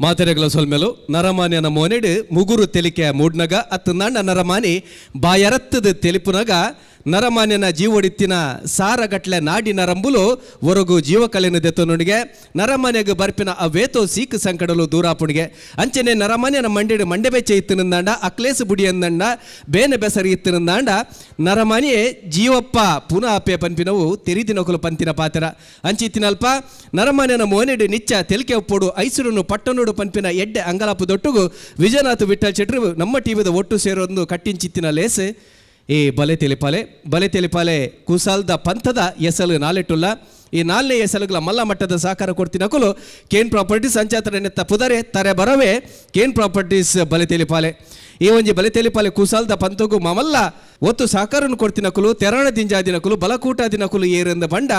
ಮಾತೆರೆಗಳ ಸೊಲ್ಮೆಲು ನರಮಾನ್ಯನ ಮೋನೆಡು ಮುಗುರು ತೆಲಿಕೆ ಮೂಡ್ನಗ ಅತ್ತು ನಣ್ಣ ನರಮಾನಿ ಬಾಯರತ್ತದ ತೆಲಿಪುನಗ ನರಮಾನ್ಯನ ಜೀವಡಿತ್ತಿನ ಸಾರಗಟ್ಲೆ ನಾಡಿ ನರಂಬುಲು ಒರಗು ಜೀವಕಲೆನ ದೆತ್ತನುಡಿಗೆ ನರಮಾನ್ಯಗ ಬರ್ಪಿನ ಅವೇತೋ ಸೀಕು ಸಂಕಡಲು ದೂರಾಪುಣಿಗೆ ಅಂಚನೆ ನರಮಾನ್ಯನ ಮಂಡೆಡು ಮಂಡೆ ಬೆಚ್ಚ ಇತ್ತಿನಂದಾಂಡ ಅಕ್ಲೇಸು ಬುಡಿಯಂದಂಡ ಬೇನೆ ಬೆಸರಿ ಇತ್ತಿನಂದಾಂಡ ನರಮಾನಿಯೇ ಜೀವಪ್ಪ ಪುನಃ ಅಪ್ಪೆ ಪನ್ಪಿನವು ತೆರಿದಿನೊಕಲು ಪಂತಿನ ಪಾತ್ರ ಅಂಚಿತ್ತಿನಲ್ಪ ನರಮಾನ್ಯನ ಮೋನೆಡು ನಿಚ್ಚ ತೆಲಿಕೆ ಒಪ್ಪೋಡು ಐಸುರನ್ನು ಪಟ್ಟನೋಡು ಪನ್ಪಿನ ಎಡ್ಡೆ ಅಂಗಲಾಪು ದೊಟ್ಟುಗು ವಿಜಯನಾಥ್ ವಿಠಲ್ ಶೆಟ್ರು ನಮ್ಮ ಟಿವಿದ ಒಟ್ಟು ಸೇರೊಂದು ಕಟ್ಟಿಂಚಿತ್ತಿನ ಲೇಸು ಈ ಬಲೆ ತೆಲಿಪಾಲೆ ಬಲೆ ತೆಲಿಪಾಲೆ ಕುಸಾಲ್ದ ಪಂಥದ ಎಸಲು ನಾಲೆಟ್ಟುಲ್ಲ ಈ ನಾಲ್ನೇ ಎಸಲುಗಳ ಮಲ್ಲ ಮಟ್ಟದ ಸಹಕಾರ ಕೊಡ್ತಿನಕುಲು ಕೇನ್ ಪ್ರಾಪರ್ಟೀಸ್ ಅಂಚಾತ್ರ ನೆತ್ತ ಪುದರೆ ತರೆ ಬರವೇ ಕೇನ್ ಪ್ರಾಪರ್ಟೀಸ್ ಬಲೆ ತೆಲಿಪಾಲೆ ಈ ಒಂಜಿ ಬಲೆ ತೆಲಿಪಾಲೆ ಕುಸಾಲ್ದ ಪಂಥಗೂ ಮಮಲ್ಲ ಒತ್ತು ಸಹಕಾರನ್ನು ಕೊಡ್ತಿನಕುಲು ತೆರಾಣ ದಿಂಜಾದಿನಕುಲು ಬಲಕೂಟಾದಿನಕುಲು ಏರಂದ ಬಂಡ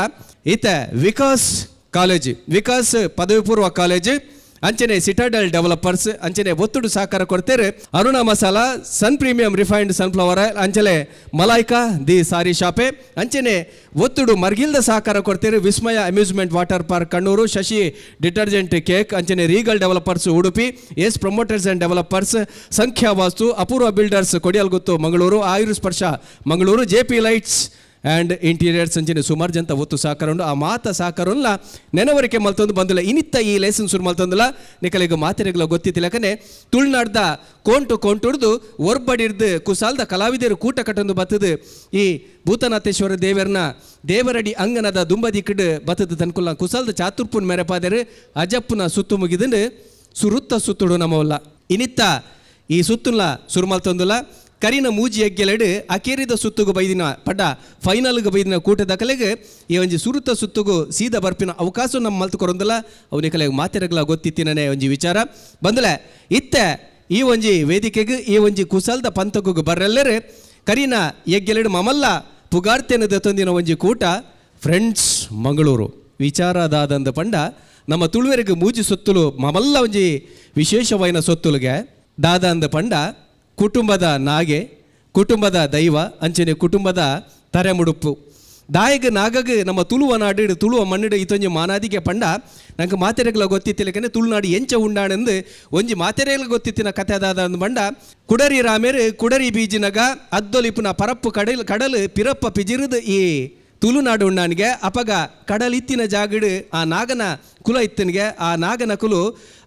ಈತ ವಿಕಾಸ್ ಕಾಲೇಜ್ ವಿಕಾಸ್ ಪದವಿ ಪೂರ್ವ ಕಾಲೇಜ್ ಅಂಚನೆ ಸಿಟಾಡೆಲ್ ಡೆವಲಪರ್ಸ್ ಅಂಚನೆ ಒತ್ತುಡು ಸಹಕಾರ ಕೊಡ್ತೇರೆ Aruna masala sun premium refined sunflower oil ಅಂಚನೆ ಮಲಾಯ್ಕಾ the ಸಾರಿ ಶಾಪೆ ಅಂಚನೆ ಒತ್ತುಡು ಮರ್ಗಿಲ್ದ ಸಹಕಾರ ಕೊಡ್ತೇರೆ Vismaya amusement water park Kannur Shashi detergent cake ಅಂಚನೆ Regal developers Udupi S promoters and developers Sankhya Vastu Apoorva builders Kodialguttu Mangaluru Ayur Sparsha Mangaluru J P lights and interiors ಅಂಚನೆ ಸುಮಾರು ಜಂತ ಒತ್ತು ಸಹಕಾರ ಉಂಡು ಆ ಮಾತ ಸಹಕಾರಲ್ಲ ನೆನವರಿಕೆ ಮಲ್ತೊಂದು ಬಂದಿಲ್ಲ ಇನ್ನಿತ್ತ ಈ ಲೈಸೆನ್ಸ್ ಶುರು ಮಲ್ತೊಂದಿಲ್ಲ ನಿಕಲಿಗ ಮಾತೆರೆಗಳ ಗೊತ್ತಿತ್ತಿಲ್ಲ ಯಾಕಂದ್ರೆ ತುಳುನಾಡ್ದ ಕೋಂಟು ಕೋಂಟುಡ್ದು ಒರ್ಬಡಿರ್ದು ಕುಸಾಲ್ದ ಕಲಾವಿದರು ಕೂಟ ಕಟ್ಟೊಂದು ಬತ್ತದು ಈ ಭೂತನಾಥೇಶ್ವರ ದೇವರನ್ನ ದೇವರಡಿ ಅಂಗನದ ದುಂಬದಿಕ್ಕಿಡು ಬತ್ತದು ತನ್ಕುಲ್ಲ ಕುಸಾಲ್ದ ಚಾತುರ್ಪುನ್ ಮೆರೆಪಾದರೆ ಅಜಪ್ಪುನ ಸುತ್ತು ಮುಗಿದಂಡು ಸುರುತ್ತ ಸುತ್ತುಡು ನಮ್ಮವಲ್ಲ ಇನ್ನಿತ್ತ ಈ ಸುತ್ತುಲ್ಲ ಸುರು ಮಲ್ತೊಂದಿಲ್ಲ ಕರಿನ ಮೂಜಿ ಎಗ್ಗೆಲೆಡು ಅಕೇರಿದ ಸುತ್ತುಗು ಬೈದಿನ ಪಡ್ಡ ಫೈನಲ್ಗೆ ಬೈದಿನ ಕೂಟದ ಕಲೆಗೆ ಈ ಒಂಜಿ ಸುರುತ ಸುತ್ತುಗು ಸೀದ ಬರ್ಪಿನ ಅವಕಾಶ ನಮ್ಮ ಮಲ್ತು ಕೊರೊಂದಿಲ್ಲ ಅವನಿ ಕಲೆಗೆ ಮಾತೆರಗಲ ಗೊತ್ತಿತ್ತಿನೇ ಒಂಜಿ ವಿಚಾರ ಬಂದಲೆ ಇತ್ತೆ ಈ ಒಂಜಿ ವೇದಿಕೆಗೆ ಈ ಒಂಜಿ ಕುಸಲ್ದ ಪಂಥಕ್ಕೂ ಬರ್ರೆಲ್ಲರೆ ಕರಿನ ಎಗ್ಗೆಲೆಡು ಮಮಲ್ಲ ಪುಗಾರ್ತೆನ ದತ್ತೊಂದಿನ ಒಂಜಿ ಕೂಟ ಫ್ರೆಂಡ್ಸ್ ಮಂಗಳೂರು ವಿಚಾರದಾದಂದ ಪಂಡ ನಮ್ಮ ತುಳುವೆರಿಗೆ ಮೂಜಿ ಸೊತ್ತುಲು ಮಮಲ್ಲ ಒಂಜಿ ವಿಶೇಷವಾಯಿನ ಸೊತ್ತುಲಿಗೆ ದಾದ ಅಂದ ಪಂಡ ಕುಟುಂಬದ ನಾಗೆ ಕುಟುಂಬದ ದೈವ ಅಂಚನೆ ಕುಟುಂಬದ ತರೆಮುಡುಪು ದಾಯಗ ನಾಗಗ ನಮ್ಮ ತುಳುವ ನಾಡು ತುಳುವ ಮಣ್ಣಿಡು ಇತೊಂಜಿ ಮಾನಾದಿಗೆ ಪಂಡ ನಂಗೆ ಮಾತೆರೆಗಳ ಗೊತ್ತಿತ್ತಿಲ್ಲಕಂದ್ರೆ ತುಳುನಾಡು ಎಂಚ ಉಂಡಾണെಂದು ಒಂಜಿ ಮಾತೆರೆಗಳ ಗೊತ್ತಿತ್ತಿನ ಕಥೆ ದಾದ ಅಂದ್ ಬಂಡ ಕುಡರಿ ರಾಮೇರು ಕುಡರಿ ಬೀಜಿನಗ ಅದ್ದೊಲಿಪುನ ಪರಪ್ಪು ಕಡಲ್ ಕಡಲು ಪಿರಪ್ಪ ಪಿಜಿರಿದು ಈ ತುಳುನಾಡು ಉಂಡಾನಿಗೆ ಅಪಗ ಕಡಲಿತ್ತಿನ ಜಾಗಡು ಆ ನಾಗನ ಕುಲ ಇತ್ತನಿಗೆ ಆ ನಾಗನ ಕುಲು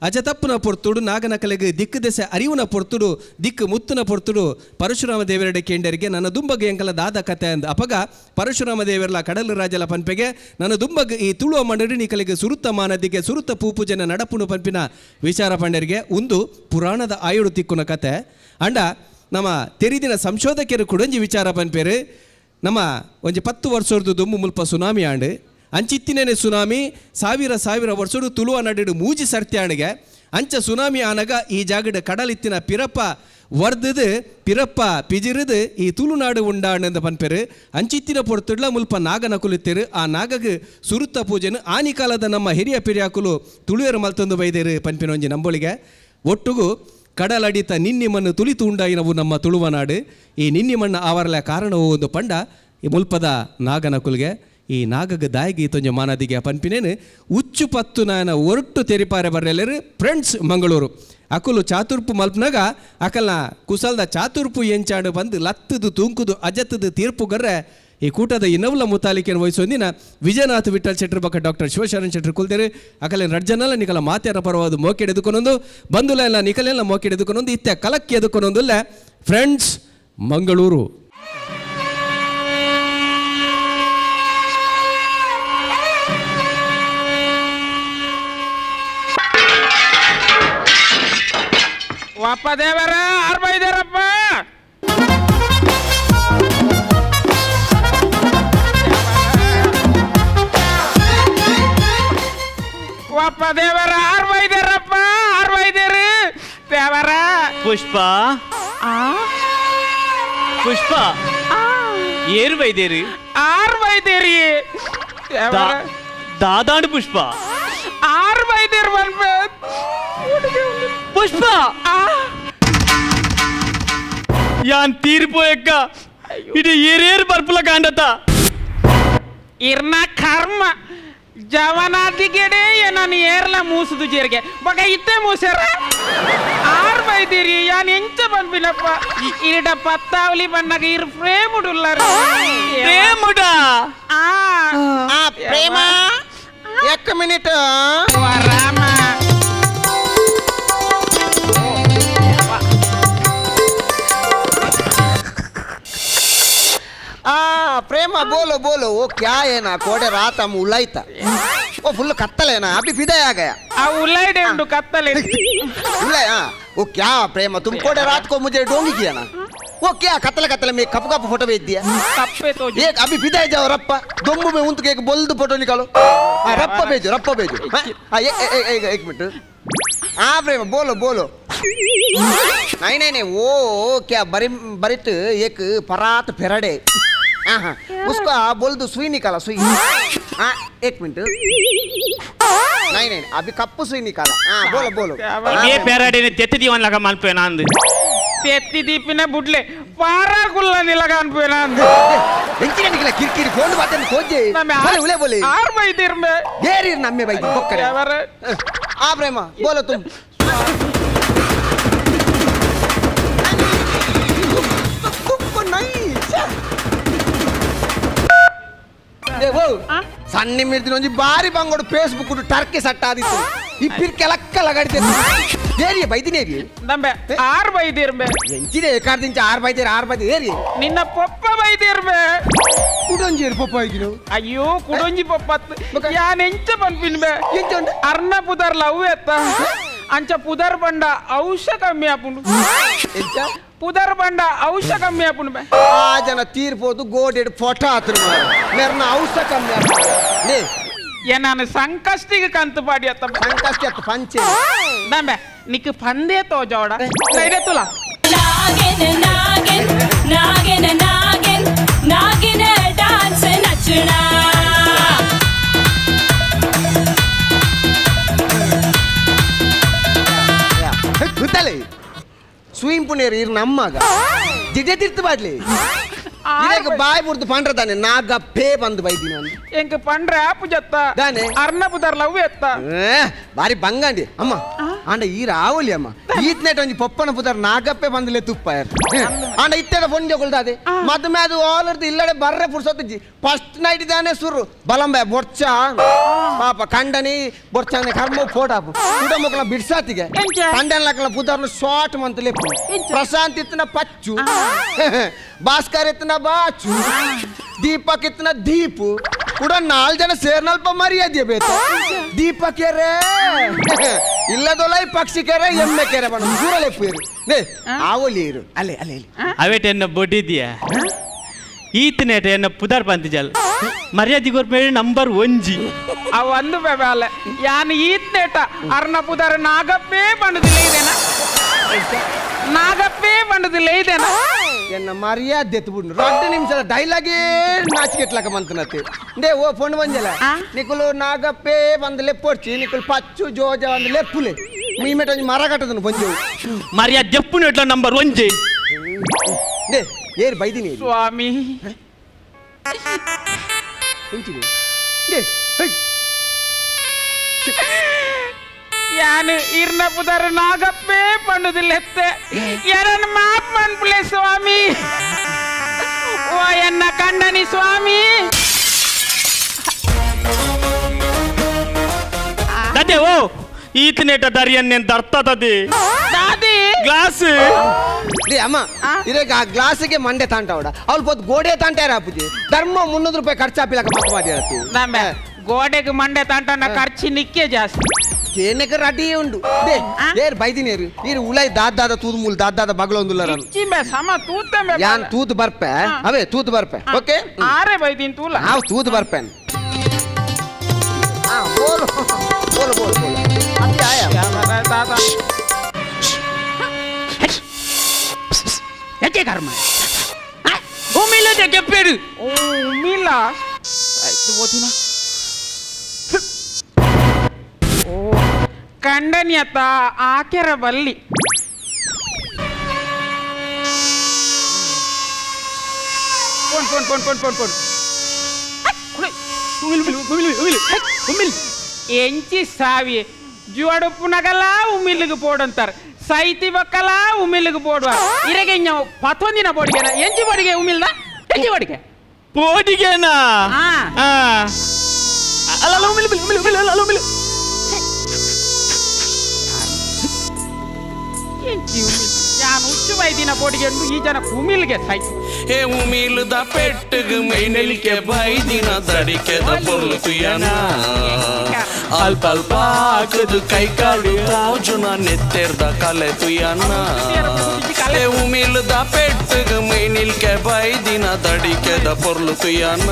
ಅಜತಪ್ಪನ ಪೊರ್ತುಡು ನಾಗನ ಕಲೆಗೆ ದಿಕ್ಕು ದೆಸೆ ಅರಿವುನ ಪೊರ್ತುಡು ದಿಕ್ಕು ಮುತ್ತುನ ಪೊರ್ತುಡು ಪರಶುರಾಮ ದೇವರಡೆ ಕೇಂಡರಿಗೆ ನನ್ನ ದುಂಬಗೆ ಎಂಕಲ ದಾದ ಕತೆ ಅಂದ ಅಪಗ ಪರಶುರಾಮ ದೇವರಲ ಕಡಲು ರಾಜಲ ಪನ್ಪೆಗೆ ನನ್ನ ದುಂಬಗ್ ಈ ತುಳುವ ಮಂಡಳಿ ನಿಕಲಿಗೆ ಸುರುತ್ತ ಮಾನದಿಗೆ ಸುರುತ್ತ ಪೂಪುಜನ ನಡಪುನು ಪನ್ಪಿನ ವಿಚಾರ ಪಂಡರಿಗೆ ಒಂದು ಪುರಾಣದ ಆಯುಡು ತಿಕ್ಕುನ ಕತೆ ಅಂಡ ನಮ್ಮ ತೆರಿದಿನ ಸಂಶೋಧಕರು ಕುಡಂಜಿ ವಿಚಾರ ಪನ್ಪೇರು ನಮ್ಮ ಒಂಜಿ 10 ವರ್ಷದ ದುಂಬು ಮುಲ್ಪ ಸುನಾಮಿ ಆಂಡು ಅಂಚಿತ್ತಿನೇ ಸುನಾಮಿ ಸಾವಿರ ಸಾವಿರ ವರ್ಷಡು ತುಳುವ ನಡು ಮೂಜಿ ಸರ್ತಿ ಆಣಿಗೆ ಅಂಚ ಸುನಾಮಿ ಆನಗ ಈ ಜಾಗದ ಕಡಲಿತ್ತಿನ ಪಿರಪ್ಪ ವರ್ದದು ಪಿರಪ್ಪ ಪಿಜಿರಿದು ಈ ತುಳುನಾಡು ಉಂಡಾಣಂದ ಪನ್ಪೆರು ಅಂಚಿತ್ತಿನ ಪೊರ್ತುಡ್ಲ ಮುಲ್ಪ ನಾಗನ ಕುಲಿತ್ತೇರು ಆ ನಾಗಗ ಸುರುತ್ತ ಪೂಜೆನು ಆನಿಕಾಲದ ನಮ್ಮ ಹಿರಿಯ ಪಿರಿಯಾಕುಲು ತುಳುವೆರು ಮಲ್ತೊಂದು ಬೈದೇರು ಪನ್ಪಿನ ಒಂಜಿ ನಂಬೊಳಿಗೆ ಒಟ್ಟುಗು ಕಡಲಡಿತ ನಿನ್ನಿ ಮಣ್ಣು ತುಳಿತು ಉಂಡಾಯಿನವು ನಮ್ಮ ತುಳುವನಾಡು ಈ ನಿನ್ನಿ ಮಣ್ಣು ಆವರಲ ಕಾರಣವು ಒಂದು ಪಂಡ ಈ ಮುಲ್ಪದ ನಾಗನಕುಲ್ಗೆ ಈ ನಾಗಗ ದಾಯಿಗೆ ತೊಂಜ ಮಾನದಿಗೆ ಪನ್ಪಿನೇನು ಉಚ್ಚು ಪತ್ತು ನಾಯನ ಒರಟು ತೆರಿಪಾರೆ ಬರ್ರೆಲ್ಲರು ಫ್ರೆಂಡ್ಸ್ ಮಂಗಳೂರು ಅಕುಲು ಚಾತುರ್ಪು ಮಲ್ಪನಾಗ ಅಕಲ್ನ ಕುಸಲ್ದ ಚಾತುರ್ಪು ಎಂಚಾಡು ಬಂದು ಲತ್ತದು ತೂಂಕುದು ಅಜತ್ತದು ತೀರ್ಪು ಗರ್ರೆ ಈ ಕೂಟದ ಇನ್ನವಲ ಮುತಾಲಿಕೆಯನ್ನು ವಹಿಸೊಂದಿನ ವಿಜಯನಾಥ್ ವಿಠಲ್ ಶೆಟ್ಟರ್ ಬಕ್ಕ ಡಾಕ್ಟರ್ ಶಿವಶರಣ್ ಶೆಟ್ಟರ್ ಕುಲ್ತೇರು ಅಕಲೆ ರಡ್ಜನಲ್ಲ ನಿಕಲ ಮಾತೆರ ಪರವಾದ ಮೋಕೆಡೆದುಕೊನೊಂದು ಬಂಧುಲ ಎಲ್ಲ ನಿಕಲೆಲ್ಲ ಮೋಕೆಡೆದುಕೊನೊಂದು ಇತ್ತೆ ಕಲಕ್ಕಿ ಎದುಕೊನೊಂದುಲ್ಲ ಫ್ರೆಂಡ್ಸ್ ಮಂಗಳೂರು. ಅಪ್ಪ ದೇವರ ಆರ್ಬ ಇದಾರಪ್ಪ. ಅಪ್ಪ ದೇವರ ಆರ್ಬ ಇದಾರಪ್ಪ, ಆರ್ಬ ಇದ್ದೀರಿ ದೇವರ. ಪುಷ್ಪ ಪುಷ್ಪ ಏರು ಬೈದೇರಿ ಆರ್ಬ ಇದ್ದೀರಿ ದಾದಾಂಡು ಪುಷ್ಪ ಆರ್ಬ ಇದ್ದೀರಿ. ಪುಷ್ಪ Pushpa ಯಾನ್ ತೀರ್ಪೋಯಕ್ಕ ಇದು ಏರೇರು ಬರ್ಪುಲ ಕಾಂಡತ ಇರ್ನ ಕರ್ಮ ಜವನಾದಿಗೆಡೆ ನಾನು ಏರ್ಲ ಮೂಸುದು ಜೇರಿಗೆ ಬಗ ಇತ್ತೆ ಮೂಸರ ಆರ್ ಬೈದಿರಿ ಯಾನ್ ಎಂಚ ಬಂದ್ಬಿನಪ್ಪ ಇರಿಡ ಪತ್ತಾವಲಿ ಬಣ್ಣಗ ಇರು ಪ್ರೇಮುಡುಲ್ಲಾರ ಪ್ರೇಮುಡ ಆ ಪ್ರೇಮ ಎಕ್ಕ ಮಿನಿಟ್ ರಾಮ प्रेमा बोलो बोलो वो क्या है ना कोड़े रात हम उलाई था वो फुल कत्तल है ना अभी फिदा आ गया आ उलाई दे उंडू कत्तल उलाई हाँ वो क्या प्रेमा तुम कोड़े रात को मुझे डोंगी किया ना वो क्या कत्तल कत्तल में cup cup photo भेज दिया कप्पे तो एक अभी फिदा जाओ रप्पा दोंबू में उंत के एक बोल्द फोटो निकालो हाँ रप्पा भेजो रप्पा भेजो हाँ एक मिनट हाँ प्रेमा बोलो बोलो नहीं नहीं नहीं वो क्या बरी बरित एक परात फेरड़े हाँ हाँ उसको बोल दो सुई निकाला सुई हाँ एक मिनट नहीं नहीं अभी कप्पु सुई निकाला हाँ बोलो बोलो ये पेराडे ने तेत्ति दीवन लगा मान पे नांद तेत्ति दीपिने बुडले पारा कुल्ला निलगा अनपे नांद ಎಂಚಿನ ನಿಕಲ ಕಿರಿಕಿರಿ ಫೋನ್ ಬಾತನ್ನು ಕೋಜೆ बोले उले बोले are ಬೈದಿರ್ ಮೇ ಏರಿ ನಮ್ಮೆ ಬೈದಿ ಬೊಕ್ಕರೆ ಆ ಪ್ರೇಮ बोलो तुम ಸಣ್ಣ ಮಿರ್ದಿನ ಒಂಜಿ ಬಾರಿ ಬಂಗೋಡು ಫೇಸ್ಬುಕ್ ಟರ್ಕಿ ಸಟ್ಟ ಆದಿತ್ತು ಈ ಪಿರ್ಕೆ ಲಕ್ಕ ಲಗಾಡಿದೆ ಏರಿಯ ಬೈದಿನ ಏರಿಯ ನಂಬೆ ಆರ್ ಬೈದಿರ್ಬೆ ಎಂಚಿದೆ ಏಕಾರ್ದಿಂಚ ಆರ್ ಬೈದಿರ ಆರ್ ಬೈದಿರ ಏರಿಯ ನಿನ್ನ ಪೊಪ್ಪ ಬೈದಿರ್ಬೆ ಕುಡೊಂಜಿ ಏರು ಪೊಪ್ಪ ಐದಿನು ಅಯ್ಯೋ ಕುಡೊಂಜಿ ಪೊಪ್ಪ ಯಾನ್ ಎಂಚ ಪನ್ಪಿನ್ಬೆ ಎಂಚ ಅರ್ಣ ಪುದರ್ ಲವ್ ಎತ್ತ ಅಂಚ ಪುದರ್ ಬಂಡ ಔಷ ಕಮ್ಮಿ ಆಪುಂಡು ಎಂಚ ಪುದರ್ ಬಂಡ ಔಷ ಕಮ್ಮಿ ಆಪುಂಡು ಬೆ ಆ ಜನ ತೀರ್ಪೋದು ಗೋಡೆಡ್ ಫೋಟೋ ಆತ್ರ ಮೇರ್ನ ಔಷ ಕಮ್ಮಿ ಆಪುಂಡು ಲೇ ಏನಾನು ಸಂಕಷ್ಟಿಗೆ ಕಂತು ಪಾಡಿ ಅತ್ತ ಸಂಕಷ್ಟಿ ಅತ್ತ ಪಂಚೆ ನಂಬೆ ನಿಕ್ ಪಂದೇ ತೋಜೋಡ ನೈಡೆ ತುಲ ನಾಗಿನ ನಾಗಿನ್ ನಾಗಿನ ನಾಗಿನ್ ನಾಗಿನ ಡಾನ್ಸ್ ನಚನಾ ಗೊತ್ತಲೇ ಸುಯಿಂಪುನೇರು ಇರ್ ನಮ್ಮಗ ಜಿಡೆ ತಿರ್ತು ಬಾಡ್ಲಿ ಇದಕ್ಕೆ ಬಾಯ್ ಬುರ್ದು ಪಂಡ್ರ ತಾನೆ ನಾಗ ಪೇ ಬಂದು ಬೈದಿನ ಎಂಕ ಪಂಡ್ರೆ ಆಪು ಜತ್ತ ದಾನೆ ಅರ್ಣ ಪುದರ್ ಲವ್ ಎತ್ತ ಬಾರಿ ಬಂಗಾಂಡಿ ಅಮ್ಮ ಆಂಡ ಈ ರಾವಲಿ ಅಮ್ಮ ಈತ್ನೇಟ ಒಂಜಿ ಪೊಪ್ಪನ ಪುದರ್ ನಾಗಪ್ಪೆ ಬಂದಲೆ ತುಪ್ಪ ಆಂಡ ಇತ್ತೆದ ಪೊಂಜೆ ಕೊಲ್ದಾದೆ ಮದುವೆ ಅದು ಆಲರ್ದು ಇಲ್ಲಡೆ ಬರ್ರೆ ಪುರ್ಸೊತ್ತಿಜ್ಜಿ ಫಸ್ಟ್ ನೈಟ್ ಇದಾನೆ ಸುರು ಬಲಂಬೆ ಬೊರ್ಚ ಪಾಪ ಕಂಡನಿ ಬೊರ್ಚಾನೆ ಕರ್ಮ ಫೋಟಾಪು ಕುಡ ಮೊಕ್ಕಲ ಬಿಡ್ಸಾತಿಗೆ ಕಂಡನ್ ಲಕ್ಕಲ ಪುದರ್ನು ಶಾರ್ಟ್ ಮಂತಲೆ ಪ್ರಶಾಂತ್ ಇತ್ತನ ಪಚ್ಚು ಭಾಸ್ಕರ್ ಇತ್ತನ ಬಾಚು ದೀಪಕ್ ಇತ್ತನ ದೀಪು ಕೂಡ ನಾಲ್ ಜನ ಸೇರ್ನಲ್ಪ ಮರ್ಯಾದೆ ಬೇಕು ದೀಪಕ್ ಕೆರೆ ಇಲ್ಲದೊಲ ಪಕ್ಷಿ ಕೆರೆ ಎಮ್ಮೆ ಕೆರೆ ಬಣ್ಣ ದೂರಲೆ ಪೇರು ನೇ ಆವಲಿ ಇರು ಅಲ್ಲೇ ಅಲ್ಲೇ ಅವೇಟ ಎನ್ನ ಬೊಡಿದ್ಯಾ ಈತನೇಟ ಎನ್ನ ಪುದರ್ ಬಂತಿಜಲ್ ಮರ್ಯಾದೆ ಕೊರ್ಪೇಳಿ ನಂಬರ್ ಒಂಜಿ ಅವ ಒಂದು ಬೇಬಾಲೆ ಯಾನ್ ಈತನೇಟ ಅರ್ಣ ಪುದರ್ ನಾಗಪ್ಪೇ ಬಂಡದಿಲ್ಲ ಇದೇನಾ ನಾಗಪ್ಪೇ ಬಂಡದಿಲ್ಲ ಇದೇನಾ ಎನ್ನ ಮರ್ಯಾದೆ ಎತ್ಬಿಡ್ನು ರೊಡ್ಡು ನಿಮಿಷದ ಡೈಲಾಗೇ ನಾಚಿಕೆಟ್ಲಕ ಮಂತನತ್ತೆ they ಓ ಫೋನ್ ಬಂಜಲ ನಿಕುಲು ನಾಗಪ್ಪೇ ಬಂದು ಲೆಪ್ಪೊಡ್ಚಿ ನಿಕುಲು ಪಚ್ಚು ಜೋಜ ಒಂದು ಲೆಪ್ಪುಲೆ ಮೀಮೆಟ ಒಂಜಿ ಮರ ಕಟ್ಟದನು ಪಂಜೆವು ಮರ್ಯಾದೆ ಎಪ್ಪುನು ಎಟ್ಲ ನಂಬರ್ ಒಂಜಿ they ಏರು ಬೈದಿನಿ ಸ್ವಾಮಿ they high ಯಾನು ಇರ್ನ ಪುದರ್ ನಾಗಪ್ಪೇ ಪಂಡುದಿಲ್ಲೆತ್ತೆ ಯಾರನ್ನು ಮಾಪ್ ಮನ್ಪುಲೆ ಸ್ವಾಮಿ ಓ ಎನ್ನ ಕಂಡನಿ ಸ್ವಾಮಿ ದಾದೆ ಓ ಈತನೇಟ ದರಿಯನ್ನೇನ್ ದರ್ತದಿ ದಾದಿ ಗ್ಲಾಸ್ they ಅಮ್ಮ ಇರೇಗ ಆ ಗ್ಲಾಸಿಗೆ ಮಂಡೆ ತಾಂಟವಡ ಅವಳು ಪೋತ್ ಗೋಡೆ ತಾಂಟಾರ ಅಪ್ಪುಜಿ ಧರ್ಮ 300 ರೂಪಾಯಿ ಖರ್ಚಾಪಿಲಕ ಮತ್ತ ಮಾಡಿ ಹೇಳ್ತೀವಿ ನಂಬೆ ಗೋಡೆಗೆ ಮಂಡೆ ತಾಂಟನ ಖರ್ಚು ನಿಕ್ಕೆ ಜಾಸ್ತಿ ಕೇನಕ ರಡಿ ಉಂಡು they ಏರ್ ಬೈದಿನೇರು ನೀರು ಉಲೈ ದಾದ ತೂದು ಮೂಲ ದಾದ ಬಗಲ ಒಂದುಲ್ಲ ಇಚ್ಚಿಂಬೆ ಸಮ ತೂತಂಬೆ ಯಾನ್ ತೂತು ಬರ್ಪೆ ಅವೇ ತೂತು ಬರ್ಪೆ ಓಕೆ ಆರೆ ಬೈದಿನ್ ತೂಲ ನಾವು ತೂತು ಬರ್ಪೆನ್ ಹಾ ಬೋಲು ಬೋಲು ಬೋಲು ಬೋಲು ಅದಿ ಆಯಾ ದಾದಾ ಎಕ್ಕೆ ಕರ್ಮ ಉಮಿಲ ಕೆಪ್ಪೇಡು ಓ ಉಮಿಲ ಆಯ್ತು ಓದಿನ ಓ ಕಂಡನಿಯತ್ತ ಆಕೆರ ಬಲ್ಲಿ. Phone phone phone phone phone phone ಎಂಚಿ ಸಾವಿ ಜುವಡುಪ್ಪುನಗಲ ಉಮಿಲ್ಲಿಗೆ ಪೋಡಂತಾರೆ ಸೈತಿ ಬಕ್ಕಲ ಉಮಿಲ್ಲಿಗೆ ಪೋಡುವ ಇರಗೆ ಪತ್ತೊಂದಿನ ಬೋಡಿಗೆನ ಎಂಚಿ ಬೋಡಿಗೆ ಉಮಿಲ್ದ ಎಂಚಿ ಬೋಡಿಗೆ ಬೋಡಿಗೆನಾ ಅಲ್ಲ ಉಮಿಲ್ ಉಮಿಲ್ ಉಮಿಲ್ ಅಲ್ಲ ಉಮಿಲ್ ಎಂಚಿ ಉಮಿಲ್ ಯಾನು ಉಚ್ಚು ಬೈದಿನ ಬೋಡಿಗೆ ಉಂಟು ಈ ಜನ ಉಮಿಲ್ಗೆ ಸಾಯ್ತು. ಹೇ ಉಮಿಲ್ದ ಪೆಟ್ಟುಗು ಮೈನೆಲಿಕೆ ಬೈದಿನ ದಡಿಕೆದ ಪೊರ್ಲು ತುಯನ ಅಲ್ಪ ಅಲ್ಪ ಹಾಕದು ಕೈ ಕಾಲು ತೋಜುನ ನೆತ್ತೆರ್ದ ಕಲೆ ತುಯನ. ಹೇ ಉಮಿಲ್ದ ಪೆಟ್ಟುಗು ಮೈನಿಲ್ಕೆ ಬೈದಿನ ದಡಿಕೆದ ಪೊರ್ಲು ತುಯನ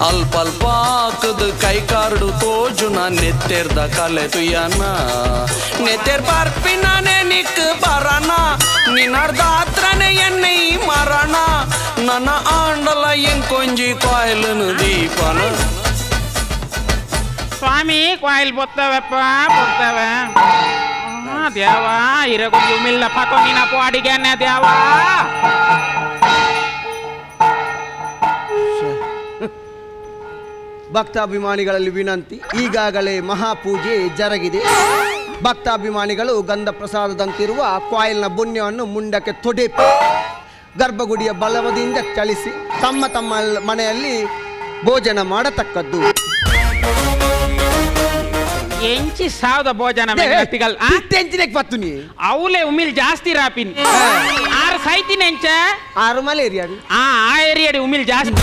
ಅಲ್ಪ ಅಲ್ಪ ಹಾಕದು ಕೈ ಕಾಡು ತೋಜುನ ನೆತ್ತೆರ್ದ ಕಲೆ ತುಯನ. ನೆತ್ತೆರ್ ಪಾರ್ಪಿನಾನೆ ನಿಕ್ ಬರಣ ನಿನ್ನರ್ದಾತ್ರನೆ ಎನ್ನೈ ಮರಣ ನನ್ನ ಆಂಡಲ ಎಂಕೊಂಜಿ ಕಾಯಿಲನು ದೀಪನ. ಸ್ವಾಮಿ ಕಾಯಿಲ್ ಬೊತ್ತವಪ್ಪ ಬೊತ್ತವ ದೇವಾ ಇರಗೊಂಜಿ ಉಮಿಲ್ಲ ಪತೊಂದಿನ ಪೋಡಿಗೆನೆ ದೇವಾ. ಭಕ್ತಾಭಿಮಾನಿಗಳಲ್ಲಿ ವಿನಂತಿ, ಈಗಾಗಲೇ ಮಹಾಪೂಜೆ ಜರುಗಿದೆ. ಭಕ್ತಾಭಿಮಾನಿಗಳು ಗಂಧ ಪ್ರಸಾದದಂತಿರುವ ಕಾಯಿಲ್ನ ಪುಣ್ಯವನ್ನು ಮುಂಡಕ್ಕೆ ತೊಡೆಪಿ ಗರ್ಭಗುಡಿಯ ಬಲವದಿಂದ ಚಲಿಸಿ ತಮ್ಮ ತಮ್ಮ ಮನೆಯಲ್ಲಿ ಭೋಜನ ಮಾಡತಕ್ಕದ್ದು. ಎಂಚಿ ಸಾವದ ಭೋಜನ ಅವಲೇ ಉಮಿಲ್ ಜಾಸ್ತಿ ರಾಪಿನ್ ಆರು ಸೈತಿನ ಎಂಚ ಆರು ಮಲೇರಿಯಾ ಆ ಏರಿಯಾಡಿ ಉಮಿಲ್ ಜಾಸ್ತಿ.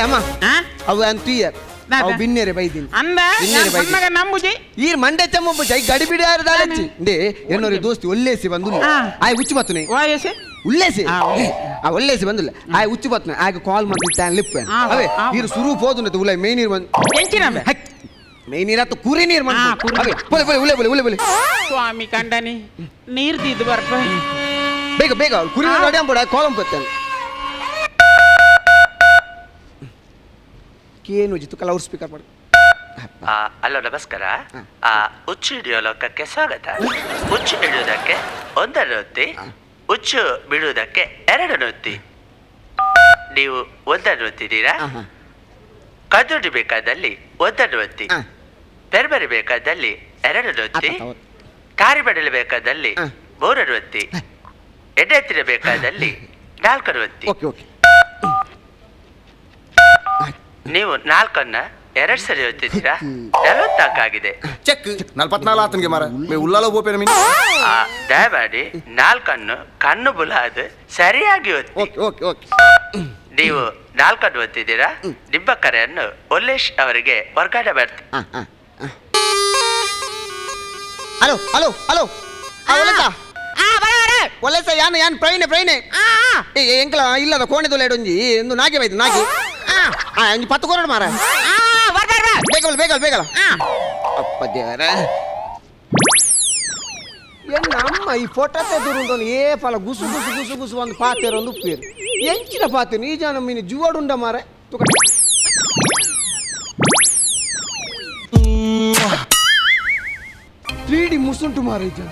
ಅಮ್ಮ ಅವು ಅಂತೀಯರ್ ಅವು ಬಿನ್ನೇರೆ ಬೈದಿನಿ ಅಂದ ನಂಬುಜಿ ಈ ಮಂಡೆ ಚಮ್ಮುಜಿ I ಗಡಿಬಿಡಿ ಆರು ದಾಲಚ್ಚಿ ಇಂದೇ ಎನ್ನೋರಿ ದೋಸ್ತಿ ಒಲ್ಲೇಸಿ ಬಂದು ಆಯ್ ಉಚ್ಚು ಬತ್ತುನೆ ಉಲ್ಲೇಸಿ ಆ ಒಲ್ಲೇಸಿ ಬಂದಿಲ್ಲ ಆಯ್ ಉಚ್ಚು ಬತ್ತುನೆ ಆಗ ಕಾಲ್ ಮಾಡ್ತೀನಿ ಲಿಪ್ ಅವೇ ನೀರು ಸುರು ಪೋದು ಉಲೈ ಮೇ ನೀರು ಬಂದು ಮೇ ನೀರು ಆತು ಕುರಿ ನೀರು ಬಂದು ಅವೇ ಬೋಲೆ ಬೋಲೆ ಉಲೆ ಬೋಲೆ ಉಲೆ ಬೋಲೆ. ಸ್ವಾಮಿ ಕಂಡನಿ ನೀರು ದಿದ್ದು ಬರ್ಪ ಬೇಗ ಬೇಗ ಕುರಿ ನೀರು ರೆಡಿ ಅಂಬೋಡ ಕಾಲಂ ಬರ್ತೇನೆ ಏನು ಜಿತ್ತು ಲೌಡ್ ಸ್ಪೀಕರ್ ಮಾಡಿ. ಹಲೋ ನಮಸ್ಕಾರ, ಹುಚ್ಚು ಹಿಡಿಯೋ ಲೋಕಕ್ಕೆ ಸ್ವಾಗತ. ಹುಚ್ಚು ಹಿಡಿಯೋದಕ್ಕೆ 1 ಒತ್ತಿ, ಹುಚ್ಚು ಬಿಡುವುದಕ್ಕೆ 2 ಒತ್ತಿ. ನೀವು 1 ಒತ್ತಿದ್ದೀರಾ? ಕದುಡಿ ಬೇಕಾದಲ್ಲಿ 1 ಒತ್ತಿ, ಬೆರ್ಬೆರೆ ಬೇಕಾದಲ್ಲಿ 2 ಒತ್ತಿ, ಕಾರಿ ಬಡಲು ಬೇಕಾದಲ್ಲಿ 3 ಒತ್ತಿ, ಎಡೆ ಎತ್ತಿರಬೇಕಾದಲ್ಲಿ 4 ಒತ್ತಿ. ನೀವು 4 2 ಸರಿ ಒತ್ತಿದ್ದೀರಾ? 44 ಆಗಿದೆ. ಚೆಕ್ 44 ಆತನಿಗೆ ಮಾರ ಉಲ್ಲಾಲ ಬೋಪೇನ ಮೀನು. ದಯಮಾಡಿ 4 ಕಣ್ಣು ಬುಲಾದು ಸರಿಯಾಗಿ ಒತ್ತಿ. Okay okay. ನೀವು 4 ಒತ್ತಿದ್ದೀರಾ? ನಿಮ್ಮ ಕರೆಯನ್ನು ಒಲ್ಲೇಶ್ ಅವರಿಗೆ ವರ್ಗಾವಣೆ ಮಾಡ್ತೀನಿ. Hello hello hello ಒಲ್ಲೇಸ ಯಾನ್ ಯಾನ್ ಪ್ರವೀಣೆ ಪ್ರವೀಣೆ ಏ ಎಂಕಲ ಇಲ್ಲದ ಕೋಣೆದೊಲೆ ಒಂಜಿ ಎಂದು ನಾಗೆ ಬೈದು ನಾಗೆ ಒಂಜಿ 10 ಕೊರಡು ಮಾರ ಬೇಗಲ್ಲ ಬೇಗಲ್ಲ ಬೇಗಲ್ಲ ಅಪ್ಪ ದೇವರ ಎನ್ನ ಅಮ್ಮ ಈ ಫೋಟೋ ತೆಗೆದುಂಟು ಏ ಫಲ ಗುಸು ಗುಸು ಗುಸು ಗುಸು ಒಂದು ಪಾತೆರ ಒಂದು ಉಪ್ಪೇರು ಎಂಚಿನ ಪಾತೆ ಈ ಜನ ಮೀನು ಜುವಡುಂಡ ಮಾರ ತುಕ 3D ಮುಸುಂಟು ಮಾರ ಈ ಜನ.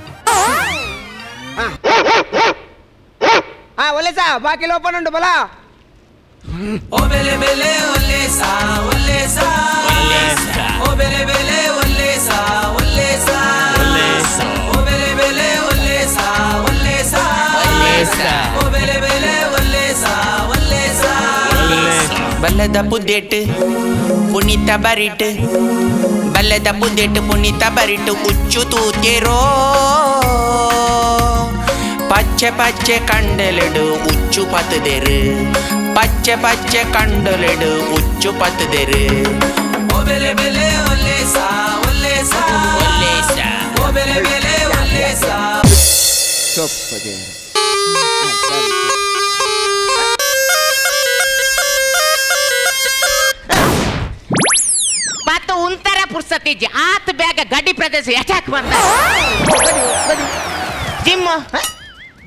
ಒಲ್ಲೇಸಾ ಬಾಕಿ ಓಪನ್ ಉಂಟು ಬಲ. ಓ ಬೆಲೆ ಬೆಲೆ ಒಲ್ಲೇಸಾ ಒಲ್ಲೇಸಾ ಓ ಬೆಲೆ ಬೆಲೆ ಒಲ್ಲೇಸಾ ಒಲ್ಲೇಸಾ ಓ ಬೆಲೆ ಬೆಲೆ ಒಲ್ಲೇಸಾ ಒಲ್ಲೇಸಾ ಓ ಬೆಲೆ ಬೆಲೆ ಒಲ್ಲೇಸಾ ಒಲ್ಲೇಸಾ. ಬಲ್ಲದ ಪುದೇಟು ಪುನೀತ ಬರಿಟು ಬಲ್ಲದ ಪುದೇಟು ಪುನೀತ ಬರಿಟು ಉಚ್ಚು ತೂತೇರೋ ಪಚ್ಚೆ ಪಚ್ಚೆ ಕಂಡಲೆಡು ಉಚ್ಚು ಪತ್ತುದೆರು ಪಚ್ಚೆ ಪಚ್ಚೆ ಕಂಡಲೆಡು ಉಚ್ಚು ಪತ್ತುದೆರು. ಓ ಬೆಲೆ ಬೆಲೆ ಒಲ್ಲೇಸಾ ಒಲ್ಲೇಸಾ ಒಲ್ಲೇಸಾ ಓ ಬೆಲೆ ಬೆಲೆ ಒಲ್ಲೇಸಾ. ಪತ್ತು ಉಂತರ ಪುರ್ಸತಿಜ್ಜಿ ಆತ ಬ್ಯಾಗ ಗಡಿ ಪ್ರದೇಶ ಯಾಕೆ ಬಂದ ಜಿಮ್